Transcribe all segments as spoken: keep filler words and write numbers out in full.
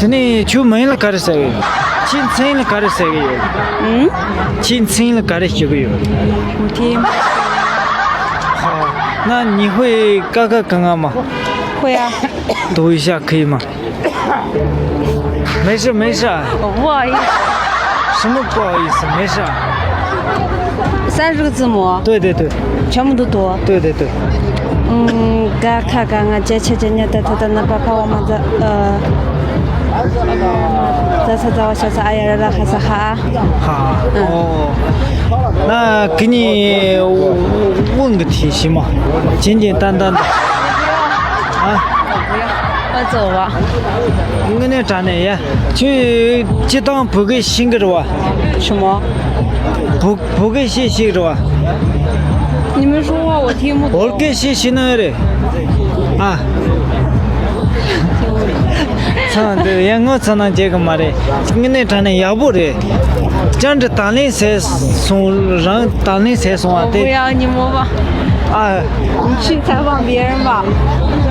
དེ་ནས་ཁྱོད་མིང་ལ་ག་རེ་ཟེར་གི་ཡོད། ཁྱོད་མཚན་ལ་ག་རེ་ཟེར་གི་ཡོད། ཨུམ། ཁྱོད་མཚན་ལ་ག་རེ་ཞུ་གི་ཡོད། 吴婷。 ཧ། 那你会嘎嘎嘎嘎吗？会啊。读一下可以吗？没事没事。我不好意思。什么不好意思？没事。三十个字母。对对对。全部都读。对对对。嗯，嘎卡嘎啊，加恰加nha哒哒哒那巴卡哇嘛哒，呃，咋咋咋哇小咋哎呀啦啦哈撒哈。哈。嗯。哦。那给你问个题行吗？简简单单的。啊。 我走了。དངོས་གནས་དྲང་གནས་ཡ། ཁྱོད་སྤྱིར་བཏང་བོད་སྐད་ཤེས་ཀྱི་རེད་བ། 什么？བོད་བོད་སྐད་ཤེས་ཤེས་ཀྱི་རེད་བ། 你们说话我听不懂。 བོད་སྐད་ཤེས་ཤེས་ནི་རེད། ཨ། ཚང་འདི་ཡ་ངོ་ཚ་ན་བྱེད་གི་མ་རེད། དངོས་གནས་དྲང་གནས་ཡག་པོ་རེད། བཅར་འདྲི་དང་ལེན་བྱས་སོང་རང་དང་ལེན་བྱས་སོང་བ་དེ། 我不要你摸吧。 ཨ། 你去采访别人吧。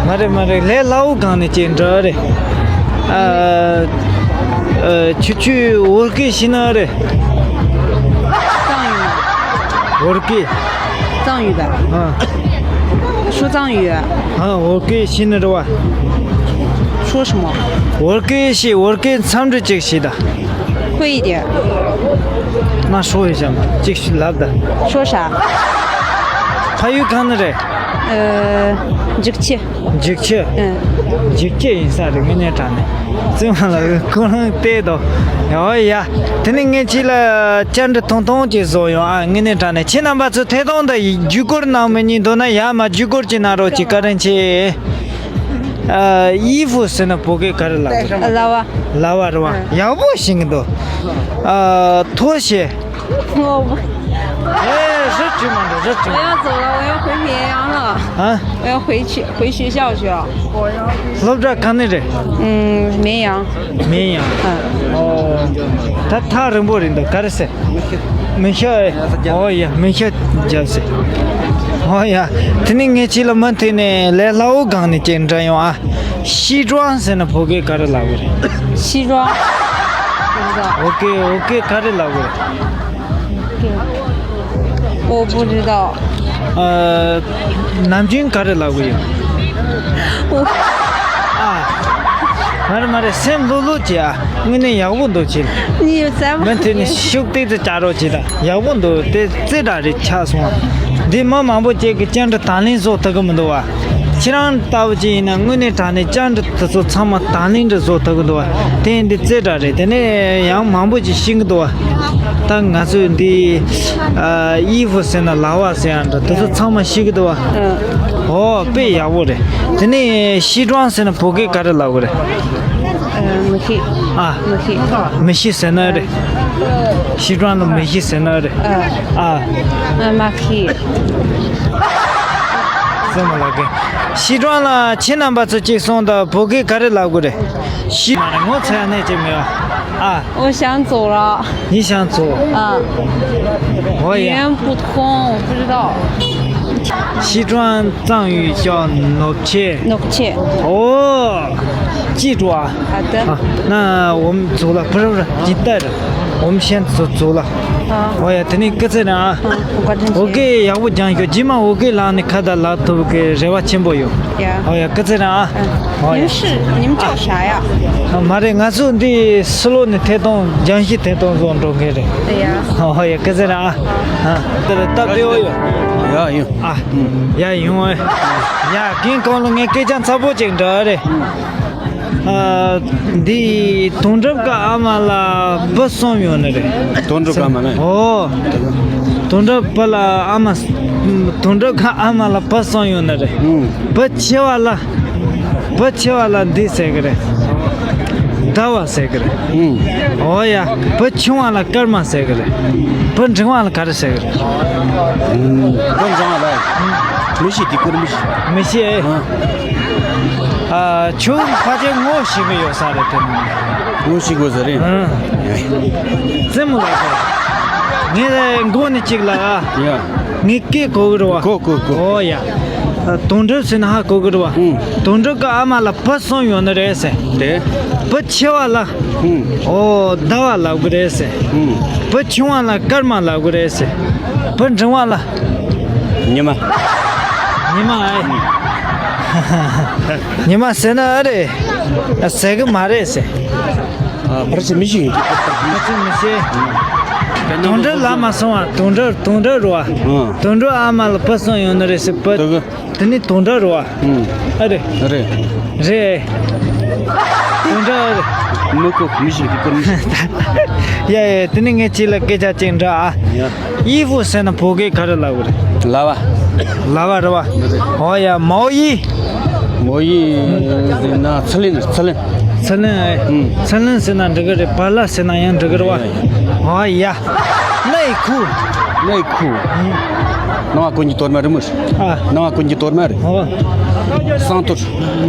མ་རེད་མ་རེད། ལས་སླ་བོ་སྒང་ནས་ཅིག་འདྲི་རེད། ཨ། ཨ། ཁྱོད་ཁྱོད་བོད་སྐད་ཤེས་ནི་རེད། 藏语吗？ བོད་སྐད། 藏语的。 ཨ། 说藏语。 ཨ། བོད་སྐད་ཤེས་ནི་རེད་བ། 说什么？ བོད་སྐད་ཤེས། བོད་སྐད་འཚམས་འདྲི་ཅིག་བྱེད་ད། 会一点。 ན་ཧྲོ་ཡི་ཞམ་ཅིག་ཤི་ལབ་ད། 说啥？ ཕ་ཡུལ་གང་ནས་རེད། 呃，འཇིགས་ཆེ། འཇིགས་ཆེ། ཨ། འཇིགས་ཆེ་ཡིན་ས་རེད། དངོས་གནས་དྲང་གནས་བཙུན་མ་ལ་ཁོ་རང་བལྟས་དོ། ཡོ་ཡ། དེ་ནས་ངས་ཁྱེད་ལ་བཅར་འདྲི་ཐུང་ཐུང་ཅིག་བཟོ་ཡོང་ཨ། དངོས་གནས་དྲང་གནས་ཁྱེད་རྣམ་པ་ཚོ་ཐད་གཏོང་དང་བརྒྱུད་སྐུར་གནང་མི་ཉན་འདུག་ན་ཡར་མར་བརྒྱུད་སྐུར་ཅིག་གནང་རོགས་གྱིས། བཀའ་དྲིན་ཆེ། ཨ། ཨི་ཧྥུ་ཟེར་ན་བོད་སྐད་ག་རེ་ལབ་དགོས་རེད། 老板。 ལབ་པ་རེད་བ། ཡག་པོ་ཤེས་ཀྱི་འདུག་ཨ། ཐུགས་རྗེ་ཆེ། 我不， ཨེ། རི་ཁྲོད་མ་འགྲོ། རི་ཁྲོད། 我要走了，我要回绵阳了。 ཨ། 我要回去，回学校去了。 སློབ་གྲྭ་ག་ནས་རེད། 嗯，绵阳。 绵阳། 嗯。 ཨོ། ད་ཐག་རིང་པོ་རེད་འདུག་ག་རེ་ཟེར། 名校。 ཨོ་ཡ། 名校རྒྱབ་ཟེར། ཨོ་ཡ། དེ་ནས་ངས་ཁྱེད་ལ་མུ་མཐུད་ནས་ལས་སླ་བོ་སྒང་ནས་ཅིག་འདྲི་ཡོང་ཨ། 西装ཟེར་ན་བོད་སྐད་ག་རེ་ལབ་དགོས་རེད། 西装。 不知道。 བོད་སྐད་བོད་སྐད་ག་རེ་ལབ་དགོས་རེད། 我不知道。 ཨ། ནམ་རྒྱུན་ག་རེ་ལབ་དགོས་ཡོད། 我 ཨ། མ་རེད་མ་རེད། སེམས་ལྷོད་ལྷོད་བྱེད་ཨ། དངོས་གནས་ཡག་པོ་འདུག་ཁྱེད། 你在吗？ མུ་མཐུད་ནས་ཤུགས་ཏིག་ཏིག་བྱ་རོགས་གྱིས་ད། ཡག་པོ་འདུག་དེ་རྩེ་གྲས་རེད་ཆགས་སོང་བ། འདི་མི་མང་པོ་ཅིག་གིས་བཅར་འདྲི་དང་ལེན་བཟོ་ཐུབ་ཀྱི་མི་འདུག་བ། ཁྱེད་རང་ལྟ་བུ་ཅིག་ཡིན་ན་དངོས་གནས་དྲང་གནས་བཅར་འདྲི་དེ་ཚོ་ཚང་མ་དང་ལེན་འདྲི་བཟོ་ཐུབ་ཀྱི་འདུག་བ། དེ་འདི་རྩེ་གྲས་རེད། དེ་ནས་ཡང་མང་པོ་ཅིག་ཤེས་ཀྱི་འདུག་བ། ད་ང་ཚོས་འདི། ཨ། ཨི་ཧྥུ་ཟེར་ན་ལབ་པ་ཟེར་ཡ་འདྲ་དེ་ཚོ་ཚང་མ་ཤེས་ཀྱི་འདུག་བ། ཨོ། དཔེ་ཡག་པོ་རེད། དེ་ནས་西装ཟེར་ན་བོད་སྐད་ག་རེ་ལབ་དགོས་རེད། 呃，没事。 ཨ། 没事。 མི་ཤེས་ཟེར་ན་རེད། 西装ལ་མི་ཤེས་ཟེར་ན་རེད། 呃， ཨ། 呃，没事。 ཟེར་མ་ལབ་གི། 西装ལ་ཁྱེད་རྣམ་པ་ཚོ་གཅིག་གསུངས་དང་། བོད་སྐད་ག་རེ་ལབ་དགོས་རེད། 西། མ་རེད། ངོ་ཚ་ཡ་གནས་ཅིག་མེད་པ། ཨ། 我想走了。 你想走？ 啊。 ཨོ་ཡ། 语言不通，我不知道。 西装藏语叫ནོར་ཆེ། 那不去。 ཨོ། 记住啊。 好的。 啊，那我们走了，不是，不是，你带着，我们先走，走了。 啊。 ཨོ་ཡ། དེ་ནས་སྐུ་ཚེ་རིང་ཨ། 嗯， 我感觉 བོད་སྐད་ཡག་པོ་སྦྱངས་ཤོག་རྗེས་མ་བོད་སྐད་ལམ་ནས་ཁ་བརྡ་ལབ་ཐུབ་ཀྱི་རེ་བ་ཆེན་པོ་ཡོད། ཡ། ཨོ་ཡ། སྐུ་ཚེ་རིང་ཨ། ཨ། ཨོ་ཡ། 你们是，你们叫啥呀？ ཨ། མ་རེད། ང་ཚོ་འདི་ཕྱི་ལོགས་ནས་ཐད་གཏོང་སྦྱང་གཞི་ཐད་གཏོང་བཟོ་འགྲོ་མཁན་རེད། ཡ། ཨོ་ཡ། སྐུ་ཚེ་རིང་ཨ། ཨ། དེ་ལ་སྟབས་བདེ་བོ་ཡོད། ཡ་ཡིན། ཨ། ཡ་ཡིན་ཨོ། ཡ། རྒན་ཁོང་ལ་ངས་སྐད་ཆ་ཚ་པོ་ཅིག་འདྲི་རེད། ཨ། འདི་དོན་གྲུབ་ཀྱི་ཨ་མ་ལ་བུ་གསུམ་ཡོད་ནི་རེད། དོན་གྲུབ་ཀྱི་ཨ་མ་ལ། ཨོ། དོན་གྲུབ་བུ་ལ་ཨ་མ། དོན་གྲུབ་ཀྱི་ཨ་མ་ལ་བུ་གསུམ་ཡོད་ནི་རེད། ཨུམ། བུ་ཆེ་བ་ལ། བུ་ཆེ་བ་ལ་འདི་ཟེར་གི་རེད། ཟླ་བ་ཟེར་གི་རེད། ཨུམ། ཨོ་ཡ། བུ་ཆུང་བ་ལ་སྐར་མ་ཟེར་གི་རེད། བུ་འབྲིང་བ་ལ་ག་རེ་ཟེར་གི་རེད། ཨུམ། བུ་འབྲིང་བ་ལ། མི་ཤེས། དེ་སྐོར་མི་ཤེས། མི་ཤེས། ཨ། ཨ། ཁྱོད་ཕལ་ཆེར་ངོ་ཤེས་གི་ཡོད་ས་རེད་དེ། ངོ་ཤེས་དགོས་ས་རེད། ཨ། རྩེད་མོ་ལ་ཁོ། ངས་མགོ་ནས་གཅིག་ལ་ཨ། ཡ། ངས་སྐད་གོ་གི་རེད་བ། གོ་གོ་གོ། ཨོ་ཡ། དོན་གྲུབ་ཟེར་ན་ཧ་གོ་གི་རེད་བ། ཨུམ། དོན་གྲུབ་ཀྱི་ཨ་མ་ལ་བུ་གསུམ་ཡོད་ནི་རེད་ཟེར། དེ། བུ་ཆེ་བ་ལ། ཨུམ། ཨོ་ཟླ་བ་ལབ་གི་རེད་ཟེར། ཨུམ། བུ་ཆུང་བ་ལ་སྐར་མ་ལབ་གི་རེད་ཟེར། བུ་འབྲིང་བ་ལ། ཉི་མ། ཉི་མ་ཨེ། ཉི་མ་ཟེར་ན་ཨ་རེད། ཟེར་གི་མ་རེད་ཟེར། ཨ། ཕལ་ཆེར་མི་ཤེས། ཕལ་ཆེར་མི་ཤེས། དོན་གྲུབ་ལབ་མ་སོང་བ། དོན་གྲུབ། དོན་གྲུབ་རེད་བ། ཨ། དོན་གྲུབ་ཨ་མ་ལ་བུ་གསུམ་ཡོད་ནི་རེད་ཟེར། བུ། དེ་གི། དེ་ནི་དོན་གྲུབ་རེད་བ། ཨུམ། ཨ་རེད། རེད། རེད། དོན་གྲུབ་རེད། མི་གོ། མི་ཤེས། དེ་གོ་མི་ཤེས། ཡ་ཡ། དེ་ནི་ངས་ཁྱེད་ལ་སྐད་ཆ་གཅིག་འདྲི་ཨ། ཡ། ཨི་ཧྥུ་ཟེར་ན་བོད་སྐད་ག་རེ་ལབ་གི་རེད། ལ་བ། ལ་བ་རེད་བ། ཨོ་ཡ། མའོ་ཡི། མའོ་ཡི་ཟེར་ན་ཚི་ལིན། ཚི་ལིན། ཚི་ལིན་ཨེ། ཨུམ། ཚི་ལིན་ཟེར་ན་འགྲིག་གི་རེད། བ་ལ་ཟེར་ན་ཡང་འགྲིག་གི་རེད་བ། ཡ་ཡ། ཨོ་ཡ། སྣ་ཡི་ཁུ། སྣ་ཡི་ཁུ། ཨུམ། སྣང་བ་ཀུན་གྱི་གཏོར་མ་རི་མོ་ཞིག་ཨ། སྣང་བ་ཀུན་གྱི་གཏོར་མ་རེད། ཨོ། བསང་གཏོར།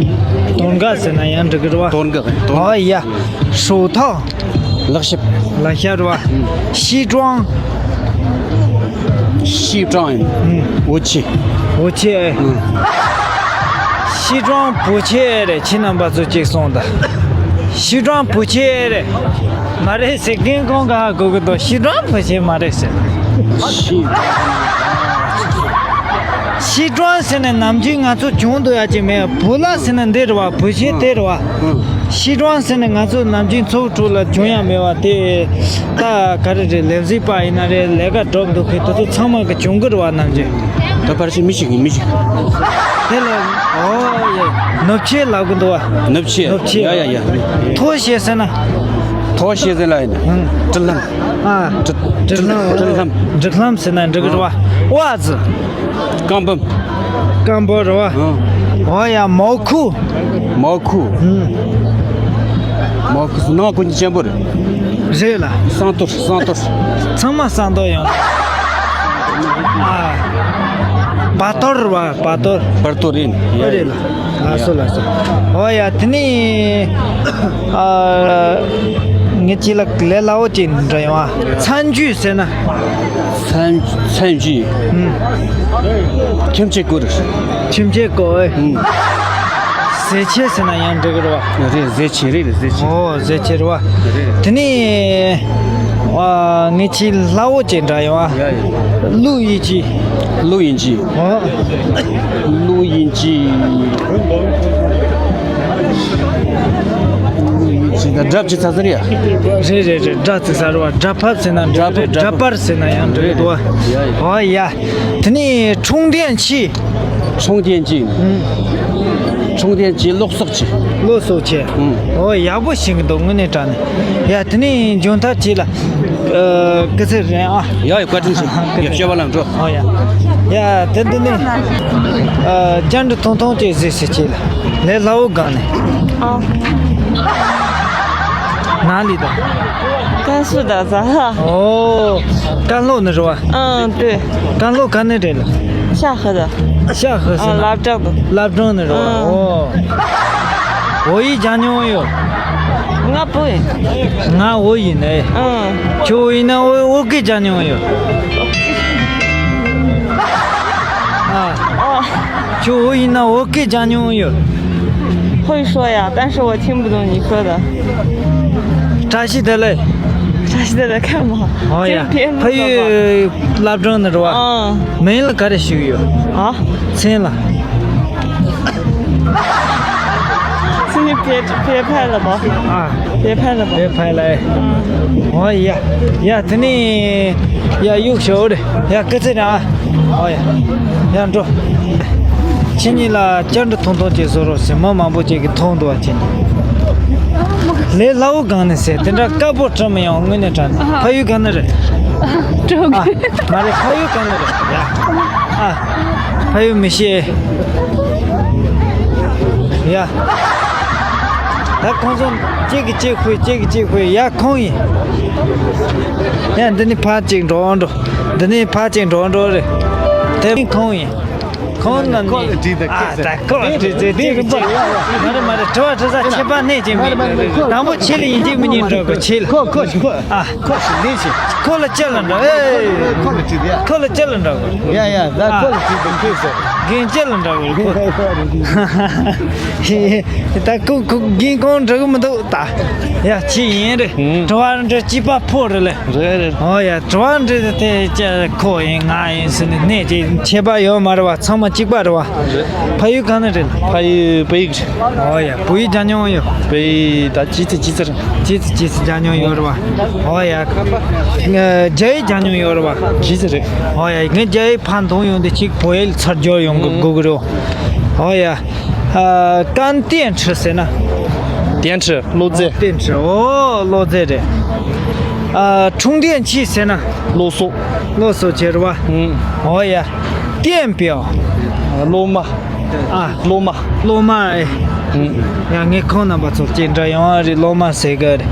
གཏོར་འགག་ཟེར་ན་ཡང་འགྲིག་གི་རེད་བ། གཏོར་འགག་གཏོར། ཨོ་ཡ། ཧྲོ་ཐའོ། ལག་ཞིབ། ལག་ཞིབ་རེད་བ། ཤི་ཀྲང་། ཤི་ཀྲང་ཡིན། ཨུམ། འོ་ཆི། འོ་ཆི་ཨེ། ཨུམ། ཤི་ཀྲང་བོ་ཆེ་རེད། ཁྱེད་རྣམ་པ་ཚོ་གཅིག་གསུངས་དང་། ཤི་ཀྲང་བོ་ཆེ་རེད། མ་རེད་ཟེར། རྒན་ཁོང་ག་ཧ་གོ་གི་འདུག་ཤི་ཀྲང་བོ་ཆེ་མ་རེད་ཟེར། ཤི། ཤི་ཀྲང་ཟེར་ནས་ནམ་རྒྱུན་ང་ཚོ་བྱུང་འདུག་ཡ་ཅིག་མེད། བུ་ལ་ཟེར་ན་འདི་རེད་བ། བོ་ཆེ་དེ་རེད་བ། ཨུམ། ཤི་ཀྲང་ཟེར་ནས་ང་ཚོ་ནམ་རྒྱུན་ཚོགས་དྲུག་ལ་བྱུང་ཡ་མེད་བ་དེ། ད་ག་རེ་རེད། ལས་བཟོ་པ་ཡིན་ན་རེད། ལས་ཀ་སྒྲུབ་འདུག་གི། དེ་ཚོ་ཚང་མ་གི་བྱུང་གི་རེད་བ། ནམ་རྒྱུན། ད་ཕལ་ཆེར་མི་ཞིག་ཡིན། མི་ཞིག་དེ་ལ། ཨོ་ཡ། ནུབ་ཆས་ལབ་གི་འདུག་བ། ནུབ་ཆས། ནུབ་ཆས། ཡ་ཡ་ཡ། ཐོ་ཞེས་ཟེར་ན། ཐོ་ཞེས་ཟེར་ལ་ཡིན་ན། ཨང་། གྲི་ལྷམ། ཨ། གྲི། གྲི་ལྷམ། གྲི་ལྷམ། གྲི་ལྷམ་ཟེར་ན་འགྲིག་གི་རེད་བ། ཨ། ཝ་ཟེར། རྐང་འབུམ། རྐང་འབུམ་རེད་བ། ཨ། ཨོ་ཡ། མའོ་ཁུ། མའོ་ཁུ། ཨུམ། མའོ་ཁུ་སྣང་བ་ཀུན་གྱི་གཅེན་པོ་རེད། རེད་ལ། བསང་གཏོར། བསང་གཏོར། ཚང་མ་བསང་གཏོར་ཡོང་། ཨ། བ་གཏོར་རེད་བ། བ་གཏོར། བ་གཏོར་རེད། ཨོ་རེད་ལ། ལགས་སོ་ལགས་སོ། ཨོ་ཡ། དེ་ནས། ཨ། ངས་ཁྱེད་ལ་ལས་སླ་བོ་ཅིག་འདྲི་ཡོང་ཨ། མཚན་བརྗོད་ཟེར་ན། མཚན། མཚན་བརྗོད། ཨུམ། ཁྱིམ་ཆས་སྐོར། ཁྱིམ་ཆས་སྐོར། ཨུམ། ཟས་ཆས་ཟེར་ན་ཡང་འགྲིག་གི་རེད་བ། རེད། ཟས་ཆས་རེད། རེད། ཟས་ཆས། ཨོ། ཟས་ཆས་རེད་བ། རེད། དེ་ནས། ཨ། ངས་ཁྱེད་སླ་བོ་ཅིག་འདྲི་ཡོང་ཨ། ཡ་ཡ། ཀླུ་ཡིན་གཅིག་ཀླུ་ཡིན་གཅིག་ཨོ། ཀླུ་ཡིན་གཅིག་ཀླུ་ཡིན་གཅིག་ད་སྒྲ་ཅིག་ཚ་ཚ་རེད་ཡ། རེད་རེད་རེད། སྒྲ་ཚིག་ས་རེད་བ། སྒྲ་ཕབ་ཟེར་ན་འགྲིག་རེད། སྒྲ་ཕབ། སྒྲ་པར་ཟེར་ན་ཡང་འགྲིག་རེད་དོ། ཡ་ཡ། ཨོ་ཡ། དེ་ནས་འཕྲོད་བསྟེན་ཆས། འཕྲོད་བསྟེན་ཆས། ཨུམ། འཕྲོད་བསྟེན་ཆས། གློག་གསོག་ཆས། གློག་གསོག་ཆས། ཨུམ། ཨོ་ཡག་པོ་ཤེས་ཀྱི་འདུག་དངོས་གནས་དྲང་གནས། ཡ། དེ་ནས་མཇུག་མཐར་ཁྱེད་ལ། ཨ། སྐུ་ཚེ་རིང་ཨ། ཡ་ཡ། བཀའ་དྲིན་ཆེ། ཡ། སྐྱོ་བ་ལ་འགྲོ། ཨོ་ཡ། ཡ། དེ་འདི་ནས། ཨ། བཅར་འདྲི་ཐུང་ཐུང་ཅིག་གཟིགས་སུ་ཁྱེད་ལ། ལས་སླ་བོ་སྒང་ནས། ཨ། ནཱ་ལི་དང་། 甘肃的，咱哈。 ཨོ། ཀན་ལྷོ་ནས་རེད་བ། 嗯，对。 ཀན་ལྷོ་ག་ནས་རེད་ལ། 夏河的。 ཤ་ཧི་ཟེར་ན། 啊， བླ་བྲང་དུ། བླ་བྲང་ནས་རེད་བ། 嗯། ཨོ། བོད་ཡིག་སྦྱང་མྱོང་ཡོད། 我不会。 ང་བོད་ཡིན་ནས། 嗯། ཁྱོད་བོད་ཡིན་ན་བོད། བོད་སྐད་སྦྱང་མྱོང་ཡོད། ཨ། 哦。 ཁྱོད་བོད་ཡིན་ན་བོད་སྐད་སྦྱང་མྱོང་ཡོད། 会说呀，但是我听不懂你说的。 བཀྲ་ཤིས་བདེ་ལེགས། 这是在干嘛？ ཨོ་ཡ། 今天 ཕ་ཡུལ་བླ་བྲང་ནས་རེད་བ། 嗯。 མིང་ལ་ག་རེ་ཞུ་གི་ཡོད། 啊？ མཚན་ལ། 今天别别拍了吧。 ཨ། 别拍了吧。 别拍了。 嗯。 ཨོ་ཡ། ཡ། དེ་ནས། ཡ། གཡུག་ཞོག་རེ། ཡ། སྐུ་ཚེ་རིང་ཨ། ཨོ་ཡ། ཡ། འགྲོ། ཁྱེད་གཉིས་ལ་བཅར་འདྲི་ཐུང་ཐུང་ཅིག་བཟོ་རོགས་ཟེར། མི་མང་པོ་ཅིག་གིས་མཐོང་འདུག་བ། ཁྱེད་གཉིས་ལས་སླ་བོ་སྒང་ནས་ཟེར། དེ་འདྲ་དཀའ་པོ་དྲི་མི་ཡོང་། དངོས་གནས་དྲང་གནས། ཕ་ཡུལ་ག་ནས་རེད། ཀྲུང་གོ། ཨ། མ་རེད། ཕ་ཡུལ་ག་ནས་རེད། ཡ། ཨ། ཕ་ཡུལ་མི་ཤེས། ཡ། ད་ཁོང་ཚོ་གཅིག་གིས་གཅིག་ཧུད། གཅིག་གིས་གཅིག་ཧུད། ཡ། ཁོང་ཡིན། ཡ། འདི་ནས་ཕར་གཅིག་འགྲོ་འགྲོ། འདི་ནས་ཕར་གཅིག་འགྲོ་འགྲོ་རེད། དེ་ཁོང་ཡིན། ཁོང་རྣམ་གཉིས། ཨ། ད་ཁོ་ལ་དྲིས་ཏེ། ཨ། ད་ཁོ་ལ་དྲིས་ཏེ། དེ་གི་པ། མ་རེད་མ་རེད། དྲི་བ་དྲི་ས་ཁྱད་པར་སྣེ་གཅིག་མེད། དང་པོ་ཁྱེད་ལ་ཡིན་གཅིག་མིན་གཅིག་འགྲོ་དགོས། ཁྱེད་ལ། ཁོ་ཁོ་ཁོ། ཨ། ཁོ་ཞིག་ལས་ཤིག་ཁོ་ལ་ཅི་ལ་འགྲོ། ཨེ། ཁོ་ལ་དྲིས་ཏེ། ཁོ་ལ་ཅི་ལ་འགྲོ་དགོས། ཡ་ཡ། ད་ཨ། ཁོ་ལ་དྲིས་ཏེ་ཁྱེད་ཟེར། རྒན་ཅི་ལ་འདྲ་བོ་རེད་ཁོ། ད་ཁོ་ཁོ་རྒན་གང་འདྲ་གི་མི་འདུག་ད། ཡ་ཅི་ཡིན་རེད། ཨང་། དྲི་བ་འདྲ་གཅིག་པ་ཕོ་རེད་ལེ། རེད་རེད། ཨོ་ཡ་དྲི་བ་འདྲ་དེ་ཅི་ཁོ་ཡིན་ང་ཡིན་ཟེར་ནས་གནས་ཀྱི་ཁྱད་པར་ཡོད་མ་རེད་བ། ཚང་མ་གཅིག་པ་རེད་བ། རེད། ཕ་ཡུལ་ག་ནས་རེད། ཕ་ཡུལ་བོད་ཡིག་རེད། ཨོ་ཡ་བོད་ཡིག་སྦྱང་མྱོང་ཡོད། བོད་ཡིག་ད་ཇི་ཙི་ཇི་ཙི་རེད། ཇི་ཙི་ཇི་ཙི་སྦྱང་མྱོང་ཡོད་རེད་བ། ཨོ་ཡ། ང་རྒྱ་ཡིག་སྦྱང་མྱོང་ཡོད་རེད་བ། ཇི་ཙི་རེད། ཨོ་ཡ་ངས་རྒྱ་ཡིག་ཕར་འདོན་ཡོང་དུས་གཅིག་བོད་ཡིག་ཚར་སྦྱོར་ཡོང་གི་ཨང་། དགོས་ཀྱི་རེད། ཨོ་ཡ། ཨ། ཀན་ཏན་ཁྲི་ཟེར་ན། ཏན་ཁྲི་བློ་རྫས། ཏན་ཁྲི་ཨོ་བློ་རྫས་རེད། ཨ། ཁྲུང་ཏན་ཆི་ཟེར་ན། སློབ་གསོ། སློབ་གསོ་བྱེད་རེད་བ། ཨང་། ཨོ་ཡ། ཏན་པའོ། སློབ་མ། ཨ། སློབ་མ། སློབ་མ་ཨེ། ཨང་། ཡ་ངས་ཁོང་རྣམ་པ་ཚོར་ཅིག་འདྲ་ཡོང་ཨ་རེད། སློབ་མ་ཟེར་གི་རེད།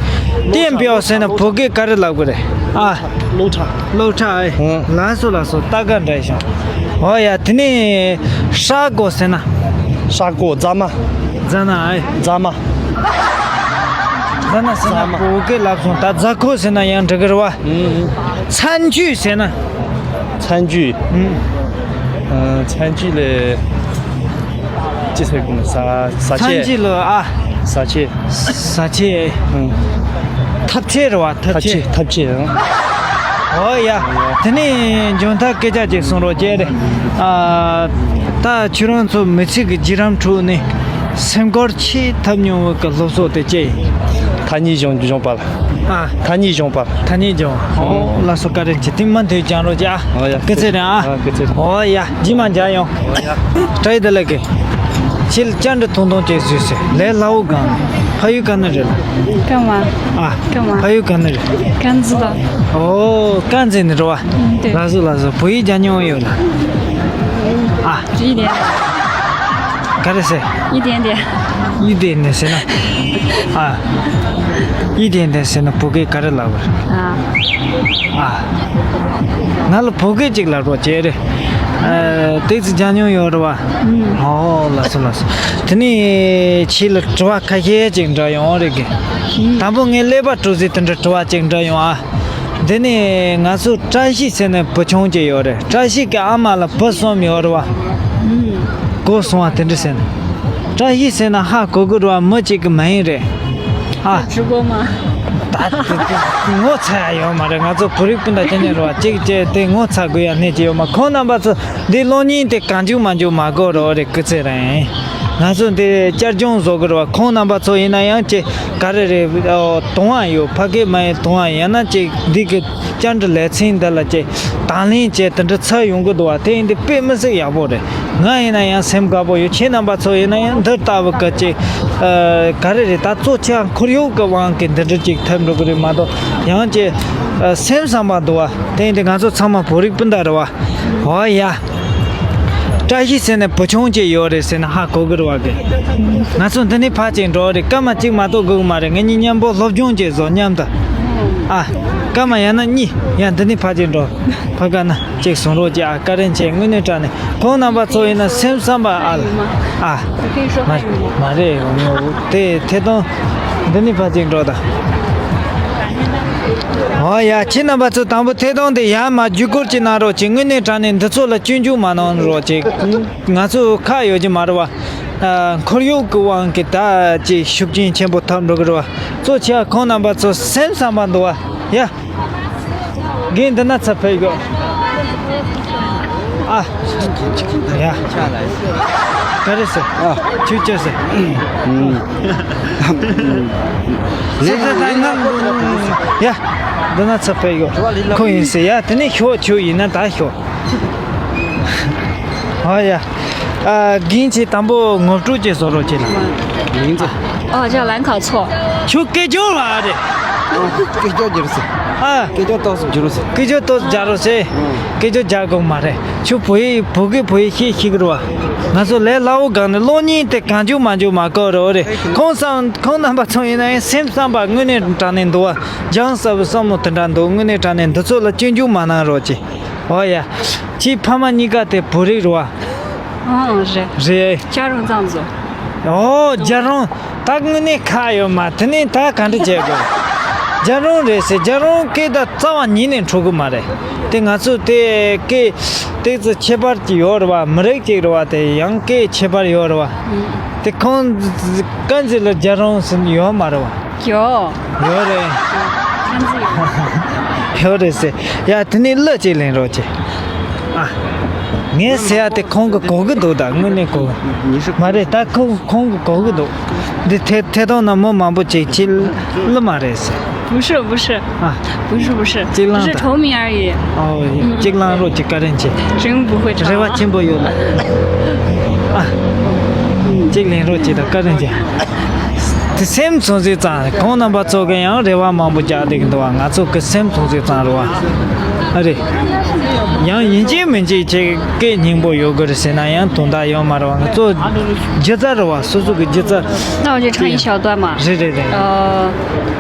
ཏན་པའོ་ཟེར་ན་བོད་སྐད་ག་རེ་ལབ་གི་རེད། ཨ། སློབ་གྲྭ། སློབ་གྲྭ་ཨེ། ཨང་། ལགས་སོ་ལགས་སོ་ད་ག་འདྲ་བྱུང་། ཨོ་ཡ་དེ་ནས་ཧྲ་གོ་ཟེར་ན། ཧྲ་གོ་རྫ་མ། རྫ་ན་ཨེ། རྫ་མ། རྫ་ན་ཟེར་ན་རྫ་མ། བོད་སྐད་ལབ་སོང་ད་རྫ་ཁོ་ཟེར་ན་ཡང་འགྲིག་གི་རེད་བ། ཨང་། ཚན་ཆུ་ཟེར་ན། ཚན་ཆུ། ཨང་། ཨ། ཚན་ཆུ་ལས་ཅི་ཟེར་དགོས་ན་ཟ་ཟ་ཆས། ཚན་ཆུ་ལོ་ཨ། ཟ་ཆས། ཟ་ཆས། ཨང་། ཐབ་ཆས་རེད་བ། ཐབ་ཆས། ཐབ་ཆས་ཐབ་ཆས། ཨང་། ཨོ་ཡ། དེ་ནས་འཇོན་ཐང་སྐད་ཆ་ཅིག་གསུང་རོགས་བྱས་རེད། ཨ། ད་ཁྱོད་རང་ཚོ་མི་ཚེ་གི་བརྒྱུད་རིམ་ཁྲོད་ནས་སེམས་ཁུར་ཆེས་ཐོབ་མྱོང་བའི་གི་སློབ་གསོ་དེ་ཅི་ཡིན། ཐ་སྙད་གཞུང་གཞུང་པ་ལ། ཨ། ཐ་སྙད་གཞུང་པ། ཐ་སྙད་གཞུང་། ཨོ་ལགས་སོ་བཀའ་དྲིན་ཆེ། དེ་མ་འདོད་ཀྱང་རོགས་ཀྱི་ཨ། ཨོ་ཡ། སྐུ་ཚེ་རིང་ཨ། ཨ་སྐུ་ཚེ་རིང་། ཨོ་ཡ་རྗེས་མ་མཇལ་ཡོང་། ཨོ་ཡ། བཀྲ་ཤིས་བདེ་ལེགས་ཀྱི། ཁྱེད་ལ་བཅར་འདྲི་ཐུང་ཐུང་ཅིག་བཟོས་ཟེར་ལས་སླ་བོ་གང་ནས་ཕ་ཡུལ་ག་ནས་རེད་ལ། ཀན་ཝང་། ཨ། ཀན་ཝང་། ཕ་ཡུལ་ག་ནས་རེད། ཀན་ཛི་དང་། ཨོ་ཀན་ཛི་ནས་རེད་བ། ཨུམ་དེ། ལགས་སོ་ལགས་སོ་བོད་ཡིག་སྦྱང་མྱོང་ཡོད་ལ། ཨ། ཡིན་དེ། ག་རེ་ཟེར། ཡིན་དེ་དེ། ཡིན་དེ་ནས་ཟེར་ན། ཨ། ཡིན་དེ་དེ་ཟེར་ན་བོད་སྐད་ག་རེ་ལབ་པ་རེད། ཨ། ཨ། ང་ལ་བོད་སྐད་ཅིག་ལབ་རོགས་བྱས་རེད། ཨ། ཏོག་ཙམ་སྦྱང་མྱོང་ཡོད་རེད་བ། ཨུམ། ཨོ་ལགས་སོ་ལགས་སོ། དེ་ནས་ཁྱེད་ལ་དྲི་བ་ཁ་ཤས་ཅིག་འདྲ་ཡོང་རེད་གི། ཨུམ། དང་པོ་ངས་ཀླད་པ་གྲུ་གཟིངས་དེ་འདྲ་དྲི་བ་ཅིག་འདྲ་ཡོང་ཨ། འདི་ནས་ང་ཚོ་བཀྲ་ཤིས་ཟེར་ནས་བུ་ཆུང་ཅིག་ཡོད་རེད། བཀྲ་ཤིས་ཀྱི་ཨ་མ་ལ་བུ་གསུམ་ཡོད་རེད་བ། ཨུམ། གོ་སོང་བ་དེ་འདྲ་ཟེར་ན། བཀྲ་ཤིས་ཟེར་ན་ཧ་གོ་གི་རེད་བ། མི་གཅིག་གི་མིང་རེད། ཨ། ཆུ་གོ་མ། ད་དེ་དེ་ངོ་ཚ་ཡ་ཡོད་མ་རེད། ང་ཚོ་བོད་རིགས་སྤུན་ཟླ་ཁྱེད་ནས་རེད་བ། གཅིག་བྱས་ཏེ་ངོ་ཚ་དགོས་ཡ་གནས་ཀྱི་ཡོད་མ། ཁོང་རྣམ་པ་ཚོ་འདི་གློག་བརྙན་དེ་གང་བྱུང་མང་བྱུང་མ་དགོས་རོགས་རེད། སྐུ་ཚེ་རིང་། ང་ཚོ་འདི་བསྐྱར་སྦྱོང་བཟོ་གི་རེད་བ། ཁོང་རྣམ་པ་ཚོ་ཡིན་ན་ཡང་ཅིག་ག་རེ་རེད། ཨོ། དུང་བ་ཡོད། ཕ་སྐད་མ་ཡིན་དུང་བ་ཡིན་ན་ཅིག་འདི་གི་བཅར་འདྲི་ལེ་ཚན་འདི་ལ་ཅིག་དང་ལེན་བྱས་དེ་འདྲ་ཚར་ཡོང་གི་འདུག་བ། དེ་ཡིན་དུས་དཔེ་མི་སྲིད་ཡག་པོ་རེད། ང་ཡིན་ན་ཡང་སེམས་དགའ་པོ་ཡོད། ཁྱེད་རྣམ་པ་ཚོ་ཡིན་ན་ཡང་འདི་ལྟ་བུ་གི་ཅིག་ཨ། ག་རེ་རེད། ད་གཙོ་ཆེ་ཁོར་ཡུག་གི་དབང་གིས་འདི་འདྲ་ཅིག་ཐེབས་འགྲོ་གི་རེད་མ་གཏོགས་ཡང་ཅིག་ཨ། སེམས་བསམ་པ་འདུག་བ། དེ་ཡིན་དུས་ང་ཚོ་ཚང་མ་བོད་རིགས་སྤུན་ཟླ་རེད་བ། ཨོ་ཡ། བཀྲ་ཤིས་ཟེར་ནས་བུ་ཆུང་ཅིག་ཡོད་རེད་ཟེར་ན་ཧ་གོ་གི་རེད་བ་གི། ང་ཚོ་འདི་ནས་ཕར་ཅིག་འགྲོ་རེད། སྐར་མ་གཅིག་མ་གཏོགས་དགོས་གི་མ་རེད། ང་གཉིས་མཉམ་པོ་སློབ་སྦྱོང་ཅིག་བཟོ་མཉམ་དུ། ཨ། སྐར་མ་ཡང་ན་གཉིས། ཡ་འདི་ནས་ཕར་ཅིག་འགྲོ། ཕ་ག་ན་ཅིག་གསུང་རོགས་ཅིག་ཨ། བཀའ་དྲིན་ཆེ། དངོས་གནས་དྲང་གནས་ཁོང་རྣམ་པ་ཚོ་ཡིན་ན་སེམས་བསམ་པ་ཨ་ལ་ཨ། མ་མ་རེད། དེ་ཐད་གཏོང་འདི་ནས་ཕར་ཅིག་འགྲོ་ད། ཨོ་ཡ། ཁྱེད་རྣམ་པ་ཚོ་དང་པོ་ཐད་གཏོང་དེ་ཡར་མར་བརྒྱུད་སྐུར་ཅིག་གནང་རོགས་ཅིག། དངོས་གནས་དྲང་གནས་འདི་ཚོ་ལ་སྐྱོན་འཇུག་མ་གནང་རོགས་ཅིག། ང་ཚོ་ཁག་ཡོད་ཀྱི་མ་རེད་བ། ཨ། ཁོར་ཡུག་གི་དབང་གིས་ད་ཅིག་ཤུགས་རྐྱེན་ཆེན་པོ་ཐོབ་འགྲོ་གི་རེད་བ། གཙོ་ཆེ་བ་ཁོང་རྣམ་པ་ཚོ་སེམས་བསམ་པ་འདུག་བ། ཡ། རྒན་འདི་ན་ཚ་ཕེབས་དགོས། ཨ། ཡ། ག་རེ་ཟེར། ཨ། ཁྱོད་ཅི་ཟེར། ཨུམ། ཟེར་ཟེར་ཟེར་ང་། ཡ། འདི་ན་ཚ་ཕེབས་དགོས། ཁོ་ཡིན་ཟེར། ཡ། དེ་ནས་ཤོག་ཁྱོད་ཡིན་ན་ད་ཤོག་ཨ་ཡ། ཨ། རྒན་ཁྱེད་དང་པོ་ངོ་སྤྲོད་ཅིག་བཟོ་རོགས་བྱེད་ལ། 名字？ ཨ། 叫兰考错。 ཁྱོད་སྐད་ཅོར་བ་རེད། སྐད་ཅོར་རྒྱག་རོགས་ཟེར། ཨ། སྐད་ཅོར་ཏོག་ཙམ་རྒྱག་རོགས་ཟེར། སྐད་ཅོར་ཏོག་ཙམ་རྒྱག་རོགས་ཟེར། ཨང་། སྐད་ཅོར་རྒྱག་དགོས་མ་རེད། ཁྱོད་བོད་ཡིག་བོད་སྐད་བོད་ཡིག་ཤེས་ཤེས་ཀྱི་རེད་བ། ང་ཚོ་ལས་སླ་བོ་སྒང་ནས་གློག་བརྙན་དེ་གང་བྱུང་མང་བྱུང་མ་བཀོད་རོགས་རེད། ཁོང་བསམ་ཁོང་རྣམ་པ་ཚོ་ཡིན་ན་ཡང་སེམས་བསམ་པ་དངོས་གནས་དྲང་གནས་འདུག་བ། སྦྱང་ས་བུ་བསམ་བློ་དེ་འདྲ་འདུག་དངོས་གནས་དྲང་གནས་འདི་ཚོ་ལ་སྐྱོན་འཇུག་མ་གནང་རོགས་གྱིས། ཨོ་ཡ། ཁྱེད་ཕ་མ་གཉིས་ཀ་དེ་བོད་རིགས་རེད་བ། ཨང་། རེད། རེད། རྒྱལ་རོང་གཙང་བཟོ། ཨོ། རྒྱལ་རོང་། ད་དངོས་གནས་ཁག་ཡོད་མ། དེ་ནས་ད་ག་འདྲ་བྱེད་དགོས། རྒྱལ་རོང་རེད་ཟེར། རྒྱལ་རོང་སྐད་དང་རྩ་བ་ཉིད་ནས་འཕྲོད་གི་མ་རེད། དེ་ང་ཚོ་དེ་སྐད་ཏོག་ཙམ་ཁྱད་པར་ཅིག་ཡོད་རེད་བ། མི་རིགས་ཅིག་རེད་བ། དེ་ཡང་སྐད་ཁྱད་པར་ཡོད་རེད་བ། དེ་ཁོང་དཀར་མཛེས་ལ་རྒྱལ་རོང་ཟེར་ཡོད་མ་རེད་བ། ཡོད། ཡོད་རེད། ཡོད་རེད་ཟེར། ཡ། དེ་ནས་གླུ་གཅིག་ལེན་རོགས་གྱིས། ཨ། ངས་ཟེར་ཡ་དེ་ཁོང་གིས་གོ་གི་འདུག་ད་དངོས་གནས་གོ་གི་མ་རེད། ད་ཁོ་ཁོང་གིས་གོ་གི་འདུག་འདི་ཐད་ཐད་གཏོང་ནང་མི་མང་པོ་ཅིག་ཁྱེད་གླུ་མ་རེད་ཟེར། 不是，不是，啊，不是，不是，只是投名而已。哦，གཅིག་བླངས་རོགས་གྱིས། བཀའ་དྲིན་ཆེ། 真不会唱。 རེ་བ་ཆེན་པོ་ཡོད་ལ། ཨ། གཅིག་ལེན་རོགས་གྱིས་དང་། བཀའ་དྲིན་ཆེ། དེ་སེམས་ཚོང་ཟིག་ཙང་། ཁོང་རྣམ་པ་ཚོ་གི་ཡང་རེ་བ་མང་པོ་རྒྱག་བསྡད་ཀྱི་འདུག་བ། ང་ཚོ་གི་སེམས་ཚོང་ཟིག་ཙང་རེད་བ། ཨ་རེད། ཡང་ཡིན་གཅིག་མིན་གཅིག་ཁྱེད་སྐད་སྙན་པོ་ཡོད་དགོས་རེད་ཟེར་ན་ཡང་དོན་དག་ཡོད་མ་རེད་བ། ང་ཚོ་སྒྱུ་རྩལ་རེད་བ། སོ་སོ་གི་སྒྱུ་རྩལ། 那我就唱一小段嘛。 རེད་རེད་རེད། 呃，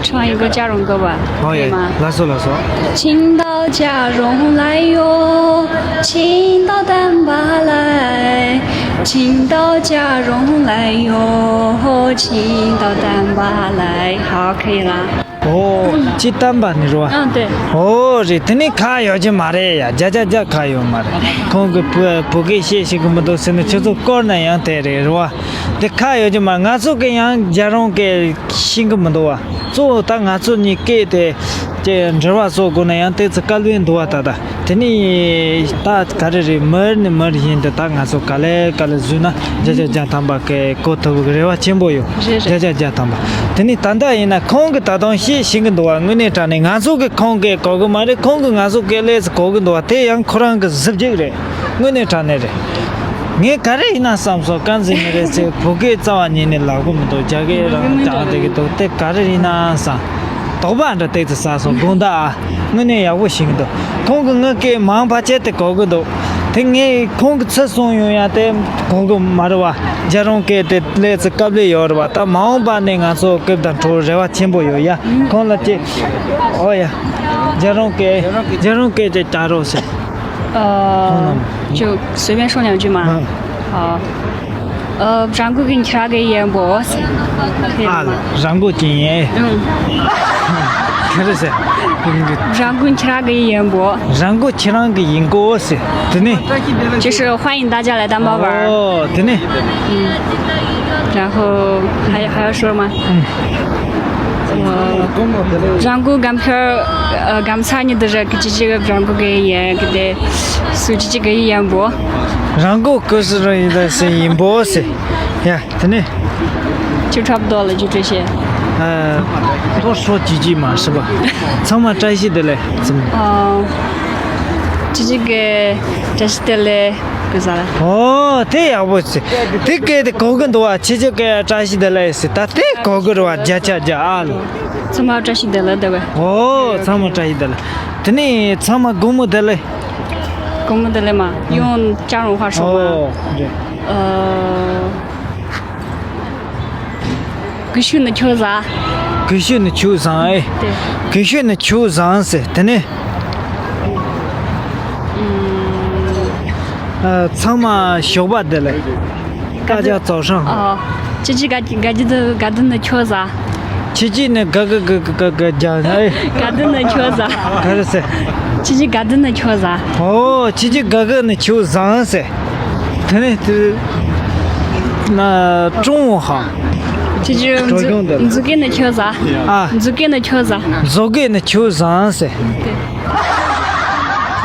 唱一个嘉荣歌吧，好耶，可以吗？ 来说来说。 青岛嘉荣来哟，青岛丹巴来，青岛嘉荣来哟，青岛丹巴来。 好，可以了。 ཨོ། སྤྱིར་བཏང་པ་ནི་རེད་བ། 嗯，对。 ཨོ་རེད། དེ་ནི་ཁག་ཡོད་ཀྱི་མ་རེད་ཡ། བརྒྱ་ཆ་བརྒྱ་ཁག་ཡོད་མ་རེད། ཁོང་གིས་བོད་བོད་སྐད་བཤད་ཤེས་ཀྱི་མི་འདུག་ཟེར་ནས་ཁྱོད་ཚོ་བསྐོར་ན་ཡང་དེ་རེད། རེད་བ། དེ་ཁག་ཡོད་ཀྱི་མ། ང་ཚོ་གི་ཡང་རྒྱལ་རོང་སྐད་ཤེས་ཀྱི་མི་འདུག་བ། གཙོ་བོ་ད་ང་ཚོ་གཉིས་སྐད་དེ་ཀྱི་འབྲེལ་བ་བཟོ་དགོས་ན་ཡང་དེ་ཚོ་དཀའ་ལས་འདུག་བ། ད་ད་དེ་ནི་ད་ག་རེ་རེད། མི་ནི་མི་ཡིན་དེ། ད་ང་ཚོ་ག་ལེ་ག་ལེ་བཟོས་ན་བརྒྱ་ཆ་བརྒྱ་ཐམ་པ་སྐད་གོ་ཐུབ་ཀྱི་རེ་བ་ཆེན་པོ་ཡོད། རེད་རེད། བརྒྱ་ཆ་བརྒྱ་ཐམ་པ། དེ་ནི་ད་ལྟ་ཡིན་ན་ཁོང་གིས་ད་དུང་བཤད་ཤེས་ཀྱི་འདུག་བ། དངོས་གནས་དྲང་གནས་ང་ཚོ་གིས་ཁོང་སྐད་གོ་གི་མ་རེད། ཁོང་གིས་ང་ཚོ་སྐད་ལེགས་སུ་གོ་གི་འདུག་བ། དེ་ཡང་ཁོ་རང་གི་གཟི་བརྗིད་རེད། དངོས་གནས་དྲང་གནས་རེད། ངས་ག་རེ་ཡིན་ན་བསམ་སོང་། དཀར་མཛེས་མི་རེད་ཟེར། བོད་སྐད་རྩ་བ་ཉིད་ནས་ལབ་གི་མི་འདུག་རྒྱ་སྐད་རང་སྦྱངས་བསྡད་ཀྱི་འདུག་དེ་ག་རེ་ཡིན་ན་བསམ། དོགས་པ་འདྲ་ཏོག་ཙམ་ཟ་སོང་། དགོངས་དག་ཨ། དངོས་གནས་ཡག་པོ་ཞིག་འདུག་ཁོང་གིས་ངའི་སྐད་མང་བ་བྱས་ཏེ་གོ་གི་འདུག་དེ་ངས་ཁོང་གིས་ཚུར་གསུངས་ཡོང་ཡ་དེ་གོ་གི་མ་རེད་བ། རྒྱལ་རོང་སྐད་དེ་ལས་ཚུར་དཀའ་ལས་ཡོད་རེད་བ། ད་མ་འོངས་པ་ནས་ང་ཚོ་སྐད་དང་འཕྲོ་རེ་བ་ཆེན་པོ་ཡོད་ཡ། ཁོང་ལ་ཅིག་ཨོ་ཡ། རྒྱལ་རོང་སྐད། རྒྱལ་རོང་སྐད་ཅིག་བྱ་རོགས་ཟེར། 呃，就随便说两句嘛。嗯。好。呃，རང་གི་ཁྱེད་རང་གི་ཡིན་པོ། 啊，རང་གི་ཅིག་ཡིན། ཨང་། ག་རེ་ཟེར། རང་གི་ཁྱེད་རང་གི་ཡིན་པོ། རང་གི་ཁྱེད་རང་གི་ཡིན་གོ་ཟེར། དེ་ནས། 就是欢迎大家来丹巴玩儿。 ཨོ། དེ་ནས། 嗯，然后还还要说吗？ ཨང་། 呃，རང་གི་སྒམ་ཁར། ཨ། སྒམ་ཚང་ཉིད་དུ་རེད་གི་ཅི་ཅི་གི་རང་གི་གི་ཡིན་གི་དེ་སུ་ཅི་ཅི་གི་ཡིན་པོ། རང་གི་གི་སུ་རང་ཡིན་ད་སུ་ཡིན་པོ་ཟེར། ཡ། དེ་ནས། 就差不多了，就这些。 ཨ། ཐོག་སོ་ཅི་ཅི་མ་སྲིད་པ། ཚང་མ་བཀྲ་ཤིས་བདེ་ལེགས། ཨ། ཅི་ཅི་གི་བཀྲ་ཤིས་བདེ་ལེགས། གི་ཟ་ལ། ཨོ། དེ་ཡག་པོ་ཟེར། དེ་སྐད་དེ་གོ་གི་འདུག་བ། ཁྱེད་ཚོ་གི་བཀྲ་ཤིས་བདེ་ལེགས་ཟེར། ད་དེ་གོ་གི་རེད་བ། བརྒྱ་ཆ་བརྒྱ་ཨ་ལོ། ཚང་མ་བཀྲ་ཤིས་བདེ་ལེགས་བདེ་བས། ཨོ། ཚང་མ་བཀྲ་ཤིས་བདེ་ལེགས། དེ་ནས་ཚང་མ་དགོང་མོ་བདེ་ལེགས། དགོང་མོ་བདེ་ལེགས་མ། 用加绒话说吗？ ཨོ། རེད། 呃， གུས་ཞབས་ནི་ཁྱོད་བཟང་། གུས་ཞབས་ནི་ཁྱོད་བཟང་ཨེ། 对། གུས་ཞབས་ནི་ཁྱོད་བཟང་ཟེར། དེ་ནས། 嗯། ཨ། ཚང་མ་ཞོགས་པ་བདེ་ལེགས། 大家早上好། 哦། ཅི་ཅི་དགའ་དགའ་རྒྱུ་དུ་དགའ་དུ་ནི་ཁྱོད་བཟང་། ཅི་ཅི་ནི་དགའ་དགའ་དགའ་དགའ་དགའ་རྒྱ་ཨེ། དགའ་དུ་ནི་ཁྱོད་བཟང་། ག་རེ་ཟེར། ཅི་ཅི་དགའ་དུ་ནི་ཁྱོད་བཟང་། ཨོ། ཅི་ཅི་དགའ་དགའ་ནི་ཁྱོད་བཟང་ཟེར། དེ་ནས་དེ། ན། 中午好། ཅི་ཅི། 中午的། མཛུ་གུ་ནི་ཁྱོད་བཟང་། ཨ། མཛུ་གུ་ནི་ཁྱོད་བཟང་། མཛུ་གུ་ནི་ཁྱོད་བཟང་ཟེར།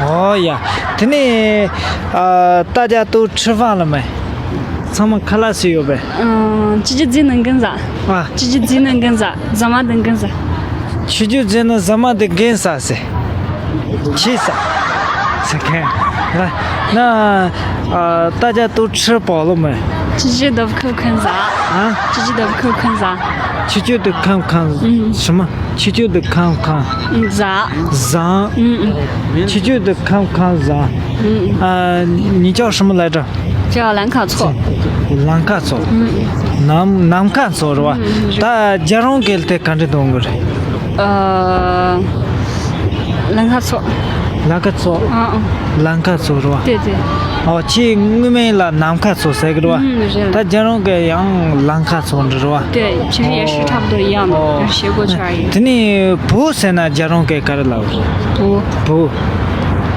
ཨོ་ཡ། དེ་ནས། ཨ། 大家都吃饭了没། ཚང་མ་ཁ་ལག་ཟས་ཡོད་པས། 嗯། ཅི་ཅི་རྫི་ནང་གིན་ཟ། ཨ། ཅི་ཅི་རྫི་ནང་གིན་ཟ། ཟ་མ་དང་གིན་ཟ། ཆུ་ཆུ་རྫི་ནང་ཟ་མ་དང་གིན་ཟ་ཟེར། ཆི་ཟ། ཟེར་མཁན། ན། ཨ། 大家都吃饱了没། ཅི་ཅི་དབ་ཁབ་ཁན་ཟ། ཨ། ཅི་ཅི་དབ་ཁབ་ཁན་ཟ། ཆུ་ཆུ་དབ་ཁབ་ཁན། 嗯། 什么། ཆུ་ཆུ་དབ་ཁབ་ཁན། ཟ། ཟ། 嗯嗯། ཆུ་ཆུ་དབ་ཁབ་ཁན་ཟ། 嗯嗯། ཨ། 你叫什么来着། 叫兰卡错。兰卡错。 ནམ་ནམ་མཁའ་མཚོ་རེད་བ། ད་རྒྱལ་རོང་སྐད་དེ་ག་འདྲ་གཏོང་གི་རེད། ཨ། 兰卡错。 兰卡错། 嗯嗯། 兰卡错རེད་བ། 对对。ཨོ། ཁྱེད་སྔོན་མ་ལ་ནམ་མཁའ་མཚོ་ཟེར་གི་རེད་བ། ད་རྒྱ་རོང་གི་ཡང་ལམ་ཁ་མཚོ་འདྲ་རེད་བ། 对，其实也是差不多一样的， ཨོ། 就是斜过去而已。 དེ་ནས་བོད་ཟེར་ན་རྒྱ་རོང་གི་ག་རེ་ལབ། བོད། བོད།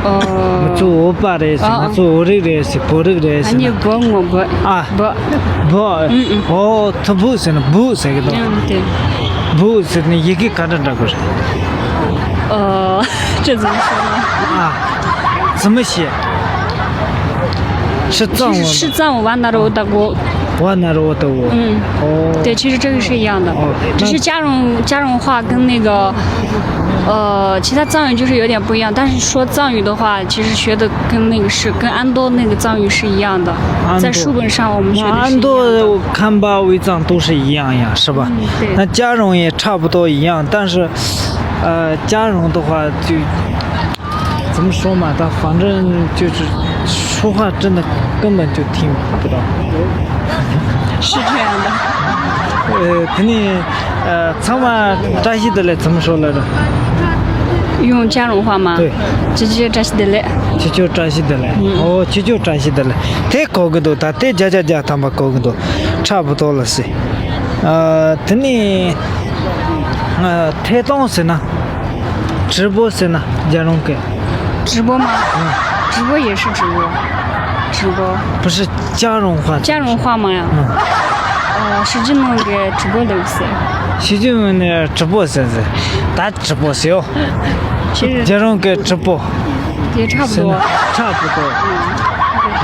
ཨོ། ང་ཚོ་བོད་པ་རེད་ཟེར། ཨ། ང་ཚོ་བོད་རིགས་རེད་ཟེར། བོད་རིགས་རེད་ཟེར། 啊，你 བོད་ངོ་བོད། 啊། བོད། བོད། ཨོ། ཐུ་བོད་ཟེར་ན་བོད་ཟེར་གི་འདུག 对。 བོད་ཟེར་ནས་ཡི་གེ་ག་འདྲ་འདྲ་གི་རེད། 呃，这怎么说呢？ ཨ། 怎么写？ 是藏文吗？ 是藏文，瓦那罗达国。 瓦那罗达国。 嗯。 哦。 对，其实这个是一样的，哦。 只是加绒加绒话跟那个，呃，其他藏语就是有点不一样，但是说藏语的话，其实学的跟那个是跟安多那个藏语是一样的，安多。 在书本上我们学的是一样的。 那安多、康巴、维藏都是一样呀，是吧？ 嗯，对。 那加绒也差不多一样，但是，呃，加绒的话就 怎么说嘛，他反正就是说话真的根本就听不到。 是这样的。 呃，肯定，呃， ཚང་མ་བཀྲ་ཤིས་བདེ་ལེགས 怎么说来着？ 用加绒话吗？ 对。 ཅི་ཅི་བཀྲ་ཤིས་བདེ་ལེགས། 七九བཀྲ་ཤིས་བདེ་ལེགས། 嗯。 ཨོ། 七九བཀྲ་ཤིས་བདེ་ལེགས། དེ་གོ་གི་འདུག་ད་དེ་བརྒྱ་ཆ་བརྒྱ་ཐམ་པ་གོ་གི་འདུག 差不多了 ཟེར། ཨ། དེ་ནས། ཨ། ཐད་གཏོང་ཟེར་ན། 直播 ཟེར་ན་རྒྱ་རོང་གི། 直播吗？ ཨ། 直播也是直播。 直播。 不是加绒话。 加绒话吗呀？ ཨ། 呃，实际弄个直播流水。 实际弄个直播是是，打直播是哟。 其实 རྒྱ་རོང་གི་直播 也差不多。 差不多。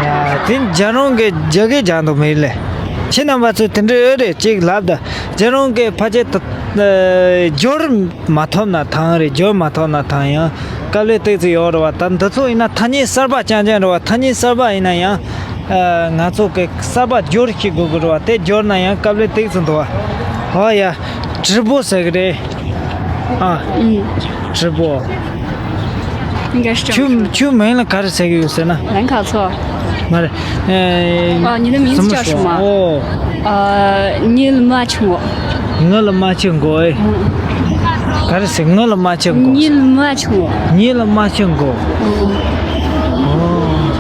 ཡ། དེ་རྒྱ་རོང་གི་རྒྱ་སྐད་སྦྱང་དུ་མེད་ལེ། ཁྱེད་རྣམ་པ་ཚོ་དེ་འདྲའི་ཨེ་རེད་ཅིག་ལབ་ད། རྒྱ་རོང་གི་ཕལ་ཆེར་ད། སྦྱོར་མ་ཐུབ་ན་ཐང་རེད། སྦྱོར་མ་ཐུབ་ན་ཐང་ཡང་དཀའ་ལས་ཏོག་ཙམ་ཡོད་རེད་བ། ད་འདི་ཚོ་ཡིན་ན་ཐ་སྙད་གསར་པ་རྐྱང་རྐྱང་རེད་བ། ཐ་སྙད་གསར་པ་ཡིན་ན་ཡང་ང་ཚོ་གི་གསར་པ་སྦྱོར་ཤེས་དགོས་ཀྱི་རེད་བ། དེ་སྦྱོར་ན་ཡང་དཀའ་ལས་ཏོག་ཙམ་འདུག་བ། ཨོ་ཡ། 直播 ཟེར་གི་རེད། ཨ། 嗯。 直播。 应该是这样说。 ཁྱོད་ཁྱོད་མིང་ལ་ག་རེ་ཟེར་གི་ཡོད་ཟེར་ན། 兰卡错。 མ་རེད། ཨེ། 哦，你的名字叫什么？ ཨོ། 呃， ཉིད་མ་ཆུང་གོ། ངི་ལ་མ་ཆུང་གོ་ཨེ། 嗯。 ག་རེ་ཟེར། ངི་ལ་མ་ཆུང་གོ། ཉིད་མ་ཆུང་གོ། 你了吗，亲哥？ ཨོ།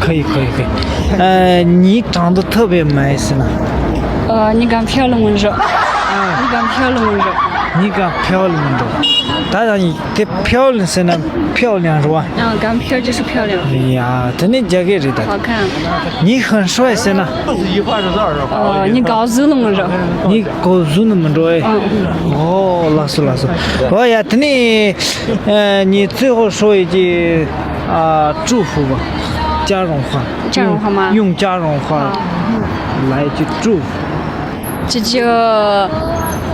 ཁ་ཡི་ཁ་ཡི་ཁ་ཡི། ཨེ། 你长得特别美 ཟེར་ན། 呃，你刚漂亮吗？ ཨ། 你刚漂亮吗？ 你刚漂亮吗？ ད་ཡང་དེ་漂亮 ཟེར་ན་漂亮 རེད་བ། 啊，刚漂就是漂亮。 ཡ། དེ་ནི་རྒྱ་སྐད་རེད་ད། 好看。 你很帅 ཟེར་ན། 呃，你高子龙吗？ 你高子龙吗？ ཨེ། 嗯。 ཨོ། ལགས་སོ་ལགས་སོ། ཨོ་ཡ། དེ་ནི། ཨ། 你最后说一句 啊，祝福吧。 加绒话。 加绒话吗？ 用加绒话 好。 来一句祝福。 姐姐，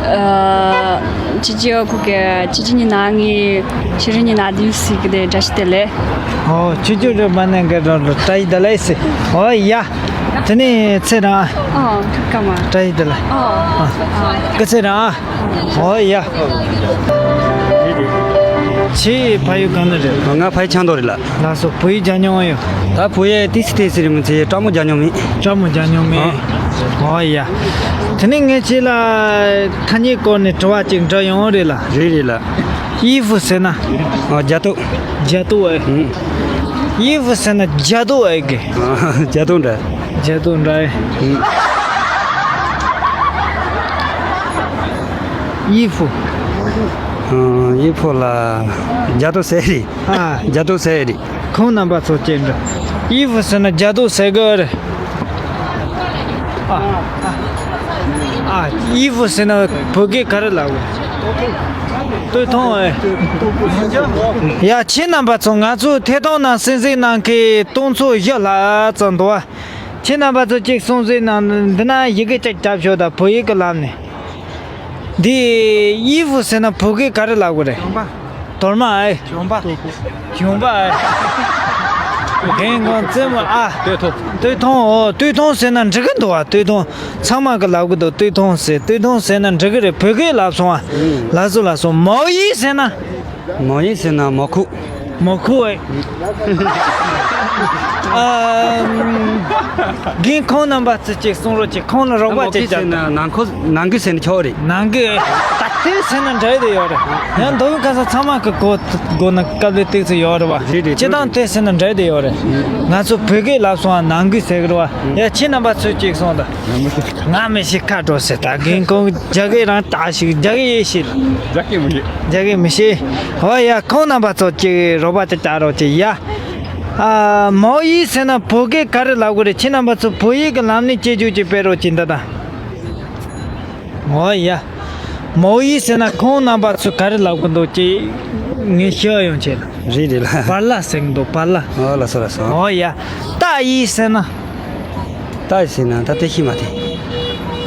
呃，姐姐，我给姐姐你拿你，其实你拿的是一个的，这是的嘞。 ཨོ། ཁྱོད་ཁྱོད་རེ་མ་ནན་གི་རོ་རོ་བཀྲ་ཤིས་བདེ་ལེགས་ཟེར། ཨོ་ཡ། དེ་ནས་ཚེ་རང་། 哦，干嘛？ བཀྲ་ཤིས་བདེ་ལེགས། 哦。 ཨ། སྐུ་ཚེ་རིང་ཨ། ཨོ་ཡ། ཁྱེད་ཕ་ཡུལ་གང་ནས་རེད། ང་ཕ་ཡུལ་ཆབ་མདོ་རེད་ལགས། ལགས་སོ། བོད་ཡིག་སྦྱང་མྱོང་ཡོད། ད་བོད་ཡིག་ཏོག་ཙམ་ཏོག་ཙམ་རེད་མི་ཚེ་སྤྲང་མོ་སྦྱང་མྱོང་མེད། སྤྲང་མོ་སྦྱང་མྱོང་མེད། ཨ། ཨོ་ཡ། དེ་ནས་ངས་ཁྱེད་ལ་ཐ་སྙད་སྐོར་ནས་དྲི་བ་ཅིག་འདྲི་ཡོང་རེད་ལགས། རེད་རེད་ལགས། 衣服 ཟེར་ན། ཨ། རྒྱ་ཏོ། རྒྱ་ཏོ་ཨེ། ཨུ། 衣服 ཟེར་ན་རྒྱ་ཏོ་ཨེ་གི། ཨ། རྒྱ་ཏོ་འདྲ། རྒྱ་ཏོ་འདྲ་ཨེ། ཨུ། 衣服། ཨ། 衣服 ལ་རྒྱ་ཏོ་ཟེར་རེད། ཨ། རྒྱ་ཏོ་ཟེར་རེད། ཁོང་རྣམ་པ་ཚོ་སྐད་འདྲ། 衣服 ཟེར་ན་རྒྱ་ཏོ་ཟེར་གི་རེད། ཨ། ཨ། 衣服 ཟེར་ན་བོད་སྐད་ག་རེ་ལབ་དགོས། སྟོད་ཐུང་ཨེ། ཡ། ཁྱེད་རྣམ་པ་ཚོ་ང་ཚོའི་ཐད་གཏོང་ནང་གསན་གཟིགས་གནང་མཁན་སྟོང་ཚོ་བཞི་ལྷག་ཙམ་འདུག་བ། ཁྱེད་རྣམ་པ་ཚོ་གཅིག་གསན་གཟིགས་གནང་། འདི་ན་ཡི་གེ་གཅིག་བརྒྱབ་ཤོག་དང་། བོད་ཡིག་གི་ལམ་ནས། འདི་衣服 ཟེར་ན་བོད་སྐད་ག་རེ་ལབ་དགོས་རེད། གྱོན་པ། གྱོན་པ་ཨེ། གྱོན་པ། གྱོན་པ་ཨེ། རྒན་ཁོང་རྩེད་མོ་ཨ། སྟོད་ཐུང་། སྟོད་ཐུང་། ཨོ། སྟོད་ཐུང་ཟེར་ན་འགྲིག་གི་འདུག་བ། སྟོད་ཐུང་། ཚང་མ་གི་ལབ་གི་འདུག་སྟོད་ཐུང་ཟེར། སྟོད་ཐུང་ཟེར་ན་འགྲིག་གི་རེད། བོད་སྐད་ལབ་སོང་བ། ལགས་སོ་ལགས་སོ། 毛衣 ཟེར་ན། 毛衣 ཟེར་ན་མོ་ཁུག་མོ་ཁུག་ཨེ། ཨ། རྒན་ཁོང་རྣམ་པ་ཚོ་གཅིག་གསུང་རོགས་གྱིས། ཁོང་ལ་རོགས་པ་གཅིག་བྱ། མོ་ཁུག་ཟེར་ན་ནང་ཁུག་ནང་ཁུག་ཟེར་ན་ཁྱོ་རེད། ནང་ཁུག་ཨེ། དེ་ཟེར་ན་འདྲ་དེ་ཡོད་རེད། ཡང་མདོ་དབུས་ཁམས་གསུམ་ཚང་མ་གི་གོ་གོ་ན་དཀའ་ལས་ཏོག་ཙམ་ཡོད་རེད་བ། རེད་རེད། སྤྱིར་བཏང་དེ་ཟེར་ན་འདྲ་དེ་ཡོད་རེད། ང་ཚོ་བོད་སྐད་ལབ་སོང་ན་ནང་ཁུལ་ཟེར་གི་རེད་བ། ཡ་ཁྱེད་རྣམ་པ་ཚོས་གཅིག་གསུངས་དང་། ང་མི་ཤེས། ཁ་དྲོ་ཟེར། ད་རྒན་ཁོང་རྒྱ་སྐད་རང་དྲག་ཞིག་རྒྱ་སྐད་ཡེ་ཤེས་ལ། རྒྱ་སྐད་མི་ཤེས། རྒྱ་སྐད་མི་ཤེས། ཧོ་ཡ་ཁོང་རྣམ་པ་ཚོ་གཅིག་རོགས་པ་ཅིག་བྱ་རོགས་གྱིས་ཡ། ཨ། མའོ་ཡི་ཟེར་ན་བོད་སྐད་ག་རེ་ལབ་དགོས་རེད། ཁྱེད་རྣམ་པ་ཚོ་བོད་ཡིག་གི་ལམ་ནས་སྐྱེ་རྒྱུག་ཅིག་སྤེལ་རོགས་གྱིས་འདི་དང་། ཨོ་ཡ། མའོ་ཡི་ཟེར་ན་ཁོང་རྣམ་པ་ཚོས་ག་རེ་ལབ་གི་འདུག་ཅེས་ངས་ཤེས་ཡོང་བྱས་ལ། རེད་རེད་ལ། པཱ་ལགས་ཟེར་གི་འདུག་པཱ་ལགས། ཨོ་ལགས་སོ་ལགས་སོ། ཨོ་ཡ། ཏཱ་ཡི་ཟེར་ན། ཏཱ་ཡི་ཟེར་ན་ད་དེ་ཤེས་མ་ཐེ།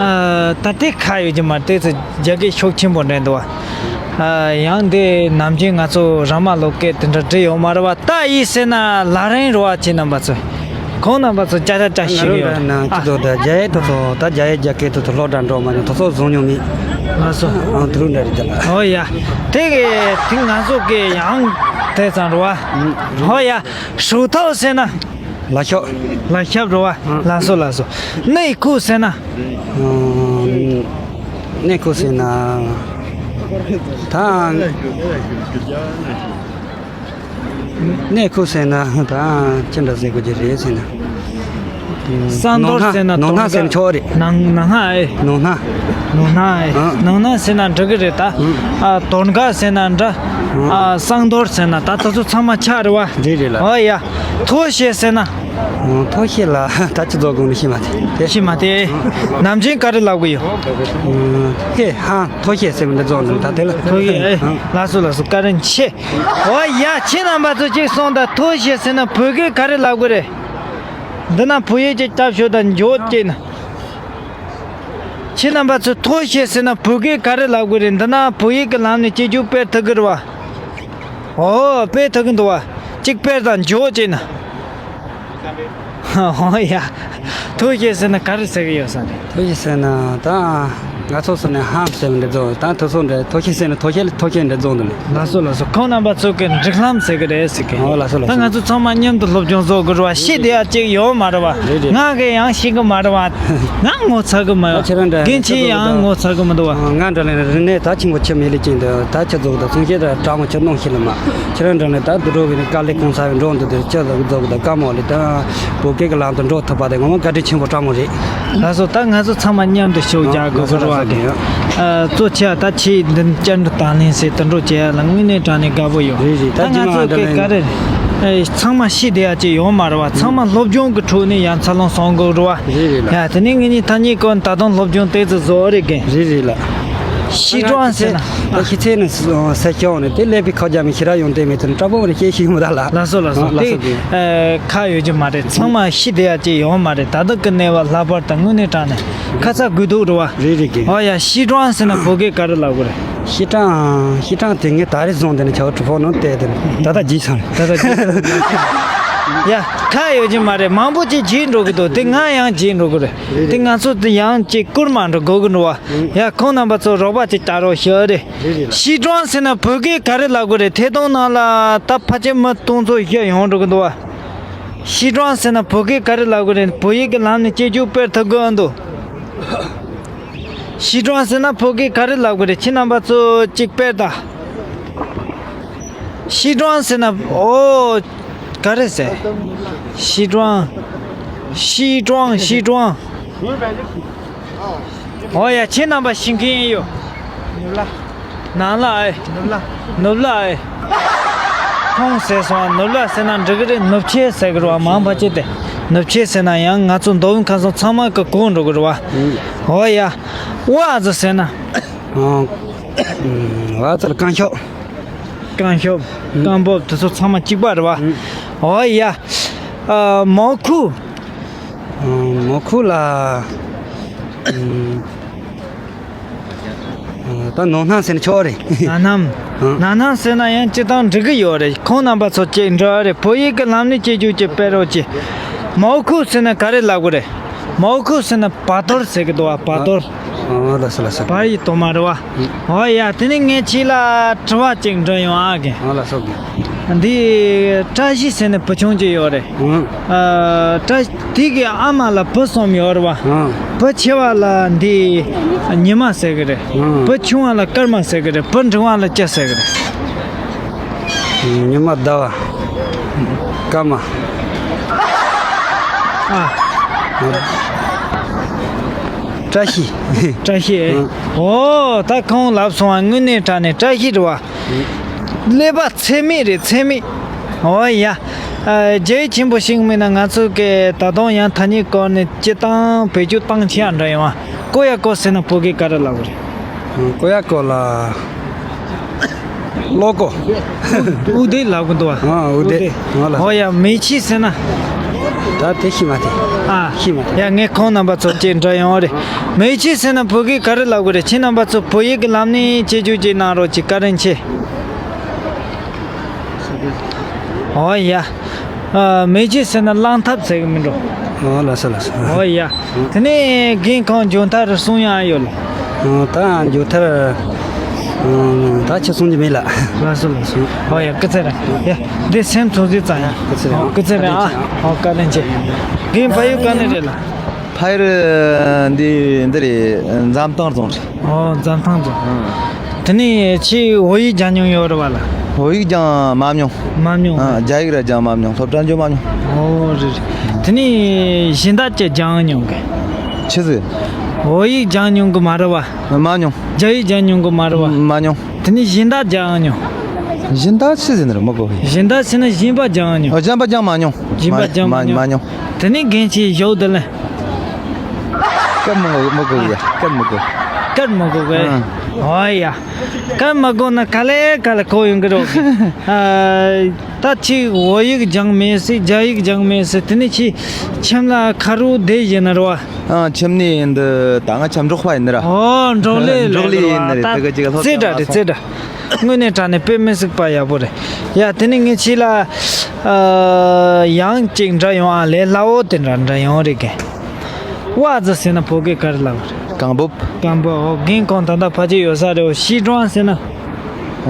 ཨ། ད་དེ་ཁ་ཡོད་ཀྱི་མ་རེད། དེ་ཚོ་རྒྱ་སྐད་ཤུགས་ཆེན་པོ་འདྲ་འདུག་བ། ཨ། ཡང་དེ་ནམ་རྒྱུན་ང་ཚོ་ར་མ་ལོ་སྐད་དེ་འདྲ་འབྲི་ཡོད་མ་རེད་བ། ཏཱ་ཡི་ཟེར་ན་ལ་རིང་རེད་བ། ཁྱེད་རྣམ་པ་ཚོ། ཁོང་རྣམ་པ་ཚོ་ཅ་ཅ་ཅ་ང་ཤེས་རོ་ཡོད། འདྲ་ན་ཨ། ཅི་ཐོག་ད་རྒྱ་ཡིག་ཐོག་ཐོག་ད་རྒྱ་ཡིག་རྒྱ་སྐད་ཐོག་ཐོག་སློབ་གྲྭ་འགྲོ་མ་ནི་ཐོག་ཐོག་བཟུང་མྱོང་མེད། ལགས་སོ། ཨང་དུ་རུ་འདྲ་རེད་ད་ལ། ཧོ་ཡ། དེ་གི་དེ་ང་ཚོ་གི་ཡང་དེ་ཙང་རེད་བ། ཧོ་ཡ། ཧྲུའུ་ཐའོ་ཟེར་ན། ལ་ཤོག་ལ་ཤབ་རེད་བ། ལགས་སོ་ལགས་སོ། གནས་ཁུལ་ཟེར་ན། ཨང་། གནས་ཁུལ་ཟེར་ན། ད། གནས་ཁུལ་ཟེར་ན་ད་ཅི་འདྲ་ཟེར་དགོས་ཀྱི་རེད་ཟེར་ན། ས་མདོར་ཟེར་ན་ནོར་སྣང་ཟེར་ན་ཆོག་རེད། ནང་ནང་ཧ་ཨེ། ནོར་སྣང་། ནོར་སྣང་ཨེ། ཨ། ནོར་སྣང་ཟེར་ན་འགྲིག་གི་རེད་ད། ཨ། དོར་འགའ་ཟེར་ན་འདྲ། ཨ། ས་མདོར་ཟེར་ན་ད་ད་ཚོ་ཚང་མ་ཆགས་རེད་བ། རེད་རེད་ལ། ཨོ་ཡ། ཐོ་ཤེས་ཟེར་ན། ཨ། ཐོ་ཤེས་ལ་ད་ཅི་ཚོ་དགོངས་ནས་ཤེས་མ་ཐེ། ཤེས་མ་ཐེ། ནམ་རྒྱུན་ག་རེ་ལབ་གི་ཡོད། ཨ། ཧེ་ཧ་ཐོ་ཤེས་ཟེར་བ་འདི་ཚོ་འདི་ད་དེ་ལ། ཐོ་ཤེས་ཨེ། ཨ། ལགས་སོ་ལགས་སོ། བཀའ་དྲིན་ཆེ། ཨོ་ཡ། ཁྱེད་རྣམ་པ་ཚོ་གཅིག་གསུངས་དང་། ཐོ་ཤེས་ཟེར་ན་བོད་སྐད་ག་རེ་ལབ་དགོས་རེད། འདི་ན་བོད་ཡིག་ཅིག་རྒྱབ་ཤོག་དང་འཇོག་ཅེས་ན། ཁྱེད་རྣམ་པ་ཚོས་ཐོ་ཤེས་ཟེར་ན་བོད་སྐད་ག་རེ་ལབ་དགོས་རེད། འདི་ན་བོད་ཡིག་གི་ལམ་ནས་སྐྱེ་རྒྱུ་སྤེལ་ཐུབ་ཀྱི་རེད་བ། ཨོ་སྤེལ་ཐུབ་ཀྱི་འདུག་བ། གཅིག་སྤེལ་དང་འཇོག་ཅེས་ན། ཨོ་ཡ། ཐོ་ཤེས་ཟེར་ན་ག་རེ་ཟེར་གི་ཡོད་ས་རེད། ཐོ་ཤེས་ཟེར་ན་ད་ང་ཚོ་སོ་ནས་ཧམ་ཟེར་བ་འདྲ་ཚོ་ད་ཐོ་སོ་འདྲ་ཐོ་ཤེས་ཟེར་ན་ཐོ་ཤེས་ཐོ་ཤེས་འདྲ་ཚོ་འདུག་ནས། ལགས་སོ་ལགས་སོ། ཁོང་རྣམ་པ་ཚོ་གི་འབྲི་ལམ་ཟེར་གི་རེད་ཟེར་གི། ཨོ་ལགས་སོ་ལགས་ད་སོ། ང་ཚོ་ཚང་མ་མཉམ་དུ་སློབ་སྦྱོང་བཟོ་དགོས་རེད་བ། ཤེས་བསྡད་ཡ་གཅིག་ཡོད་མ་རེད་བ། རེད་རེད། ང་གི་ཡང་ཤེས་གི་མ་རེད་བ། ང་ངོ་ཚ་གི་མ་ཡོད། ཁྱེད་རང་འདྲ་རྒན་ཁྱེད་ཡང་ངོ་ཚ་གི་མི་འདུག་བ། ང་འདྲ་ལས་རིག་གནས་ད་ཆེན་པོ་ཆེ་མེད་ལས་ཅན་དུ་ད་ཁྱེད་ཚོ་གི་ད་གསུང་བཤད་ད་དྲང་མོ་ཁྱེད་གནང་ཤེས་ལ་མ། ཁྱེད་རང་འདྲ་ལས་ད་འདི་འགྲོ་གི་ནི་དཀའ་ལས་ཁོང་ཚ་བའི་འགྲོ་འདི་དུ་ཁྱེད་ཚོ་གི་ཚོ་གི་ད་དཀའ་མོ་ལས་ད་བོད་སྐད་གི་ལམ་དུ་འགྲོ་ཐུབ་པ་དེ་ངོ་མ་བཀའ་དྲིན་ཆེན་པོ་དྲང་མོ་རེད། ལགས་སོ། ད་ང་ཚོ་ཚང་མ་མཉམ་དུ་ཤུགས་རྒྱག་དགོས་ཀྱི་རེད་བ། ཨ། གཙོ་ཆེ་བ་ད་ཆེས་འདི་བཅར་འདྲི་དང་ལེན་ཟེར་དུ་འགྲོ་བྱེད་ཡ་ལ་དངོས་གནས་དྲང་ནས་དགའ་པོ་ཡོད། རེད་རེད། ད་ད་ང་ཚོ་གི་ག་རེ་ཨེ། ཚང་མ་ཤེས་བསྡད་ཡ་ཅིག་ཡོད་མ་རེད་བ། ཚང་མ་སློབ་སྦྱོང་གི་ཁྲོད་ནས་ཡང་འཚར་ལོངས་སོང་དགོས་རེད་བ། རེད་རེད་ལགས། ཡ་དེ་ནས་ངེད་གཉིས་ཐ་སྙད་ཀུན་ད་དུང་སློབ་སྦྱོང་ཏོག་ཙམ་བཟོ་རེད་གི། རེད་རེད་ལགས། ཤི་ཀྲང་ཟེར་ན། ད་ཤི་ཚེ་ནི་ས་ཤོག་ནས་དེ་ཀླད་པའི་ཁ་རྒྱ་མི་ཤི་ར་ཡོང་དེ་མེད་དུ་དྲག་པོ་ནས་ཤེས་ཤེས་མི་ད་ལ། ལགས་སོ་ལགས་སོ། ཨ། ལགས་སོ་དེ་གི། ཨེ། ཁ་ཡོད་ཀྱི་མ་རེད། ཚང་མ་ཤི་བསྡད་ཡ་ཅིག་ཡོད་མ་རེད། ད་ལྟ་གི་གནས་བབ་ལྷག་པར་དུ་དངོས་གནས་དྲང་ནས་ཁ་ཚ་དགོས་འདུག་རེད་བ། རེད་རེད་གི། ཨོ་ཡ། ཤི་ཀྲང་ཟེར་ན་བོད་སྐད་ག་རེ་ལབ་དགོས་རེད། ཤི་ཀྲང་། ཤི་ཀྲང་དེ་ངས་ད་རེས་བཟུང་དེ་ནས་ཆའོ་གྲུ་ཕོ་ནང་བལྟས་དེ་ནས་ད་ལྟ་བརྗེད་སོང་། ད་ལྟ་བརྗེད། ཡ། ཁ་ཡོད་ཀྱི་མ་རེད། མང་པོ་ཅིག་བརྗེད་འགྲོ་གི་འདུག་དེ་ང་ཡང་བརྗེད་འགྲོ་གི་རེད། དེ་ང་ཚོ་དེ་ཡང་ཅིག་བསྐུར་མ་འགྲོ་དགོས་གི་འགྲོ་བ། ཡ། ཁོང་རྣམ་པ་ཚོ་རོགས་པ་ཅིག་ལྟ་རོགས་ཞུ་རེད། རེད་རེད་ལགས། ཤི་ཀྲང་ཟེར་ན་བོད་སྐད་ག་རེ་ལབ་དགོས་རེད། ཐད་གཏོང་ནང་ལ་ད་ཕལ་ཆེར་མི་སྟོང་ཚོ་བཞི་ཡོང་འགྲོ་གི་འདུག་བ། ཤི་ཀྲང་ཟེར་ན་བོད་སྐད་ག་རེ་ལབ་དགོས་རེད། བོད་ཡིག་གི་ལམ་ནས་སྐྱེ་རྒྱུ་སྤེལ་ཐུབ་གི་འདུག་ཤི་ཀྲང་ཟེར་ན་བོད་སྐད་ག་རེ་ལབ་དགོས་རེད། ཁྱེད་རྣམ་པ་ཚོ་གཅིག་སྤེལ་ད། ཤི་ཀྲང་ཟེར་ན། ཨོ། ག་རེ་ཟེར། ཤི་ཀྲང་། ཤི་ཀྲང་། ཤི་ཀྲང་། ཨོ་ཡ། ཁྱེད་རྣམ་པ་ཤི་མཁན་ཡོད། ནུབ་ལ། ནང་ལ་ཨེ། ནུབ་ལ། ནུབ་ལ་ཨེ། ཁོང་ཟེར་སོང་། ནུབ་ལ་ཟེར་ན་འགྲིག་གི་རེད། ནུབ་ཆེ་ཟེར་གི་རེད་བ། མང་བ་ཅི་སྟེ། ནུབ་ཆེ་ཟེར་ན་ཡང་ང་ཚོ་མདོ་དབུས་ཁམས་གསུམ་ཚང་མ་གི་གོ་འགྲོ་གི་རེད་བ། ཨོ་ཡ། ཝ་ཙི་ཟེར་ན། ཨ། ཝ་ཙི་ལ་རྐང་ཤོབ། རྐང་ཤོབ། རྐང་འབོབ་དེ་ཚོ་ཚང་མ་གཅིག་པ་རེད་བ། ཨོ་ཡ། ཨ། མའོ་ཁུ། ཨ། མའོ་ཁུ་ལ། ཨ། ད་ནོར་སྣང་ཟེར་ན་ཆོག་རེད། ནང་སྣང་། ཨ། ནང་སྣང་ཟེར་ན་ཡང་སྤྱིར་བཏང་འགྲིག་གི་ཡོད་རེད། ཁོང་རྣམ་པ་ཚོ་གཅིག་འགྲོ་རེད། བོད་ཡིག་གི་ལམ་ནས་སྐྱེ་རྒྱུ་གཅིག་སྤེལ་རོགས་གྱིས། མའོ་ཁུ་ཟེར་ན་ག་རེ་ལབ་དགོས་རེད། མའོ་ཁུ་ཟེར་ན་བ་དོར་ཟེར་གི་འདུག་བ། བ་དོར། ཨ། ལགས་སོ་ལགས་སོ། བ་ཡི་དོ་མ་རེད་བ། ཨོ་ཡ། དེ་ནས་ངས་ཁྱེད་ལ་དྲི་བ་གཅིག་འདྲི་ཡོང་ཨ་གི། ཨ། ལགས་སོ་གི། འདི་བཀྲ་ཤིས་ཟེར་ནས་བུ་ཆུང་ཅིག་ཡོད་རེད། ཨང་། ཨ། བཀྲ་དེ་གི་ཨ་མ་ལ་བུ་གསུམ་ཡོད་རེད་བ། ཨང་། བུ་ཆེ་བ་ལ་འདི་ཉི་མ་ཟེར་གི་རེད། ཨང་། བུ་ཆུང་བ་ལ་སྐར་མ་ཟེར་གི་རེད། བུ་འབྲིང་བ་ལ་ཅི་ཟེར་གི་རེད། ཉི་མ་ཟླ་བ། སྐར་མ། ཨ། བཀྲ་ཤིས། བཀྲ་ཤིས། ཨང་། ཨོ། ད་ཁོང་ལབ་སོང་བ། དངོས་གནས་དྲང་གནས་བཀྲ་ཤིས་རེད་བ། ཀླད་པ་ཚད་མེད་རེད། ཚད་མེད། ཨོ་ཡ། ཨ། རྒྱ་ཡིག་ཆེན་པོ་ཤེས་མེད་ན། ང་ཚོ་གི་ད་དུང་ཡང་ཐ་སྙད་སྐོར་ནས་སྤྱི་བཏང་བེད་སྤྱོད་བཏང་ཆེ་ཡང་འདྲ་ཡོང་བ། ཀོ་ཡ་ཀོ་ཟེར་ན་བོད་སྐད་ག་རེ་ལབ་དགོས་རེད། ཀོ་ཡ་ཀོ་ལ། བློ་ཀོ། འུ་དེ་ལབ་གི་འདུག་བ། ཨ། འུ་དེ། འུ་དེ། ཨོ་ལ། ཨོ་ཡ། མེ་ཁྱི་ཟེར་ན། ད་དེ་ཤི་མ་དེ། ཨ། ཤི་མ་དེ། ཡ། ངས་ཁོང་རྣམ་པ་ཚོ་ཅིག་འདྲི་ཡོང་རེད། མེ་ཁྱི་ཟེར་ན་བོད་སྐད་ག་རེ་ལབ་དགོས་རེད། ཁྱེད་རྣམ་པ་ཚོ་བོད་ཡིག་གི་ལམ་ནས་དཔྱད་བརྗོད་ཅིག་གནང་རོགས་གྱིས། བཀའ་དྲིན་ཆེ། ཨོ་ཡ། ཨ། མེ་ཁྱི་ཟེར་ན་གླང་ཐབས་ཟེར་གི་མིན་འགྲོ། ཨོ་ལགས་སོ། ལགས་སོ། ཨོ་ཡ། དེ་ནས་རྒན་ཁོང་མཇུག་མཐར་གསུང་ཡག་ཡོད་ལ། ཨོ། ད་མཇུག་མཐར། ཨོ། ད་ཆི་གསུང་རྒྱུ་མེད་ལ། ལགས་སོ། ལགས་སོ། ཨོ་ཡ། སྐུ་ཚེ་རིང་། ཡ། འདི་སེམས་ཚོར་ཟིག་ཙམ་ཡིན། སྐུ་ཚེ་རིང་། ཨོ། སྐུ་ཚེ་རིང་། ཨ། ཨོ། བཀའ་དྲིན་ཆེ། རྒན་ཕ་ཡུལ་ག་ནས་རེད་ལ། ཕ་ཡུལ་འདི་འདི་རེད། འཛམ་ཐང་རྫོང་རེད། ཨོ། འཛམ་ཐང་རྫོང་། ཨང་། དེ་ནས་ཁྱེད་བོད་ཡིག་སྦྱང་མྱོང་ཡོད་རེད་བ་ལ། བོད་ཡིག་སྦྱང་མ་མྱོང་། མ་མྱོང་། ཨ། རྒྱ་ཡིག་ར་སྦྱང་མ་མྱོང་། སློབ་གྲྭ་འགྱོ་མ་མྱོང་། ཨོ། རེད་རེད། དེ་ནས་གཞན་དག་ཅིག་སྦྱང་མྱོང་གི། ཆི་ཟིག་བོད་ཡིག་སྦྱང་མྱོང་གི་མ་རེད་བ། མ་མྱོང་། རྒྱ་ཡིག་སྦྱང་མྱོང་གི་མ་རེད་བ། མ་མྱོང་། དེ་ནས་གཞན་དག་སྦྱང་མྱོང་། གཞན་དག་ཆི་ཟིག་ནི་རེད། མི་གོ་གི། གཞན་དག་ཟེར་ན་གཞན་པ་སྦྱང་མྱོང་། ཨ། གཞན་པ་སྦྱང་མ་མྱོང་། གཞན་པ་སྦྱང་མ་མ་མྱོང་། མ་མྱོང་། དེ་ནས་རྒན་ཁྱེད་ཞོགས་དུ་ལེན། སྐད་མི་གོ། མི་གོ་ཡ། སྐད་མི་གོ། སྐད་མི་གོ་གི། ཨང་། ཨོ་ཡ། སྐད་མི་གོ་ན་ག་ལེ་ག་ལེ་གོ་ཡོང་གི་རེད། ཨ། ད་ཁྱེད་བོད་ཡིག་སྦྱངས་མེད་ཟེར། རྒྱ་ཡིག་སྦྱངས་མེད་ཟེར། དེ་ནས་ཁྱེད་ཁྱིམ་ལ་ཁ་རུ་བསྡད་ཡིན་ནི་རེད་བ། ཨ། ཁྱིམ་ནས་འདི་ད་ང་ཁྱིམ་འབྲོག་པ་ཡིན་ནི་ར། ཨོ། འབྲོག་ལས། འབྲོག་ལས་ཡིན་ནི་རེད། ད་གི་ཅིག་སློབ་རྩེ་གྲྭ་རེད། རྩེ་གྲྭ། དངོས་གནས་དྲང་གནས་དཔེ་མི་སྲིད་པ་ཡག་པོ་རེད། ཡ། དེ་ནས་ངས་ཁྱེད་ལ། ཨ། ཡང་ཅིག་འདྲི་ཡོང་། ཨ། ལས་སླ་བོ་དེ་འདྲ་འདྲི་ཡོང་རེད་གི། ཝ་ཛི་ཟེར་ན་བོད་སྐད་ག་རེ་ལབ་རེད། རྐང་སྤོབས། རྐང་སྤོབས། ཨོ། རྒན་ཁོང་ད་ལྟ་ཕལ་ཆེར་ཡོད་ས་རེད། ཨོ། ཤི་ཀྲོང་ཟེར་ན།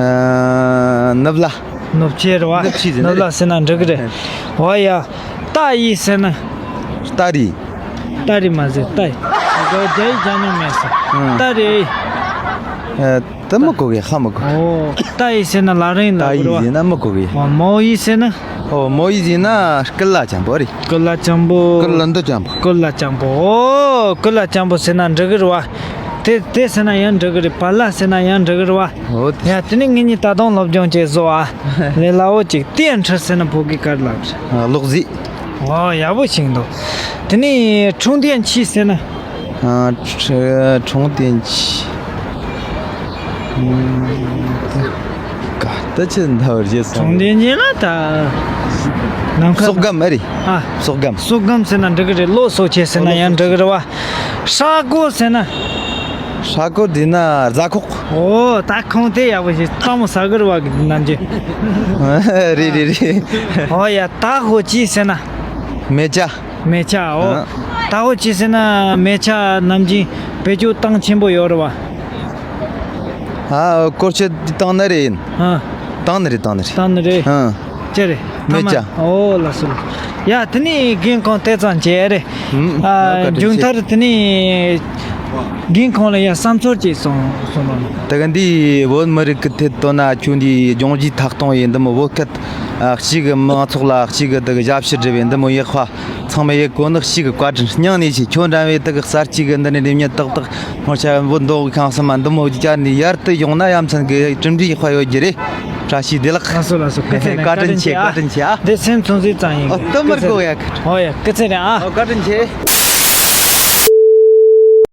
ཨ། ནུབ་ལ། ནུབ་ཆི་རེད་བ། ནུབ་ཆི་ཟེར་ན། ནུབ་ལ་ཟེར་ན་འགྲིག་གི་རེད། ཨོ་ཡ། ཏ་ཡི་ཟེར་ན། ཏ་རི། ཏ་རི་མ་ཟེར། ཏ་ཡི། རྒྱ་ཡིག་སྦྱང་མྱོང་མེད་ཟེར། ཨང་། ཏ་རི། ཨ། ད་མི་གོ་གི། ཧ་མི་གོ། ཨོ། ཏ་ཡི་ཟེར་ན་ལ་རིང་ལ། ཏ་ཡི་རེད་བ། ཟེར་ན་མི་གོ་གི། ཨོ། མོ་ཡི་ཟེར་ན། ཨོ། མོ་ཡི་ཟེར་ན་སྐུ་ལ་ཅན་པོ་རེད། སྐུ་ལ་ཅན་པོ། སྐུ་ལ་འདི་ཅན་པོ། སྐུ་ལ་ཅན་པོ། ཨོ། སྐུ་ལ་ཅན་པོ་ཟེར་ན་འགྲིག་གི་རེད་བ། དེ་དེ་ཟེར་ན་ཡང་འགྲིག་གི་རེད། བ་ལ་ཟེར་ན་ཡང་འགྲིག་གི་རེད་བ། ཨོ། ཡ། དེ་ནས་ངེད་གཉིས་ད་དུང་སློབ་སྦྱོང་བྱེད་བཟོ་ཨ། ལས་སླ་བོ་ཅིག་ཏེན་ཁྲི་ཟེར་ན་བོད་སྐད་ག་རེ་ལབ་རེད། ཨ། གློག་རྫས། ཨོ། ཡག་པོ་ཞིག་འདུག་དེ་ནས་ཁྲུང་ཏེན་ཆི་ཟེར་ན། ཨ། ཁྲུ་ཁྲུང་ཏེན་ཆི། ཨུམ། ད་ད་ཆི་འདྲ་བར་བྱེད་སོང་། ཁྲུང་ཏེན་ཆི་ལ་ད། ནམ་མཁའ། སྲོག་སྒམ་ཨེ་རེད། ཨ། སྲོག་སྒམ། སྲོག་སྒམ་ཟེར་ན་འགྲིག་གི་རེད། ལོ་སོ་ཆེ་ཟེར་ན་ཡང་འགྲིག་གི་རེད་བ། ཧྲ་གོ་ཟེར་ན། ཧྲ་གོ་དེ་ན་རྫ་ཁོག་ཨོ། ད་ཁོང་དེ་ཡག་པོ་ཞིག་ལྟད་མོ་ཟ་གི་རེད་བ་གི་ནམ་རྒྱུན། རེད་རེད་རེད། ཨོ་ཡ། ད་ཧོ་ཅི་ཟེར་ན། མེ་ལྕགས། མེ་ལྕགས། ཨོ། ཨ། ད་ཧོ་ཅི་ཟེར་ན་མེ་ལྕགས་ནམ་རྒྱུན་བེད་སྤྱོད་གཏོང་ཆེན་པོ་ཡོད་རེད་བ། ཨ། སྐོར་ཆེ་བཏང་ནི་རེད། ཨ། བཏང་ནི་རེད། བཏང་ནི་རེད། བཏང་ནི་རེད། ཨ། ཅི་རེད། མེ་ལྕགས། ཨོ་ལགས་སོ། ཡ། དེ་ནས་རྒན་ཁོང་དེ་ཙམ་བྱས་རེད། ཨུམ། ཨ། ཨ། བཀའ་དྲིན་ཆེ། མཇུག་མཐར་དེ་ནས་རྒན་ཁོང་ལ་ཡ་བསམ་ཚུལ་ཅིག་གསུང་གསུང་རོགས་གནང་། ད་ག་འདི་བོད་མི་རིགས་ཀྱི་ཐད་དོ་ན་ཁྱོད་འདི་སྦྱོང་རྒྱུའི་ཐད་གཏོང་ཡིན་འདི་མོ། བོད་སྐད་ཨ་གཅིག་གི་མང་ཚོགས་ལ་གཅིག་གི་དེ་གི་ཞབས་ཕྱི་སྒྲུབ་པའི་འདི་མོ་ཡག་པ་ཚང་མས་ཡག་གོ་ནི་གཅིག་གི་བཀའ་དྲིན་སྙིང་ནས་ཆེ། ཁྱོད་འདྲ་བའི་དེ་གི་གསར་གཅིག་གི་འདི་ནས་རིམ་ཉིན་ཏག་ཏག་ངོ་ཆ་བོད་མདོ་གི་ཁང་སེམས་མ་འདི་མོ་བསྐྱར་ནས་ཡར་དུ་ཡོང་ན་ཡ་མཚན་གི་གྲུབ་འབྲས་ཡག་པ་ཡོད་རྒྱུ་རེད། བཀྲ་ཤིས་བདེ་ལེགས། ལགས་སོ་ལགས་སོ། སྐུ་ཚེ་རིང་། བཀའ་དྲིན་ཆེ། བཀའ་དྲིན་ཆེ་ཨ། འདི་སེམས་ཚོར་ཟིག་ཙམ་ཡིན། ཨོ། དུ་མར་གོ་ཡ། ཨོ་ཡ། སྐུ་ཚེ་རིང་ཨ། ཨོ། བཀའ་དྲིན་ཆེ།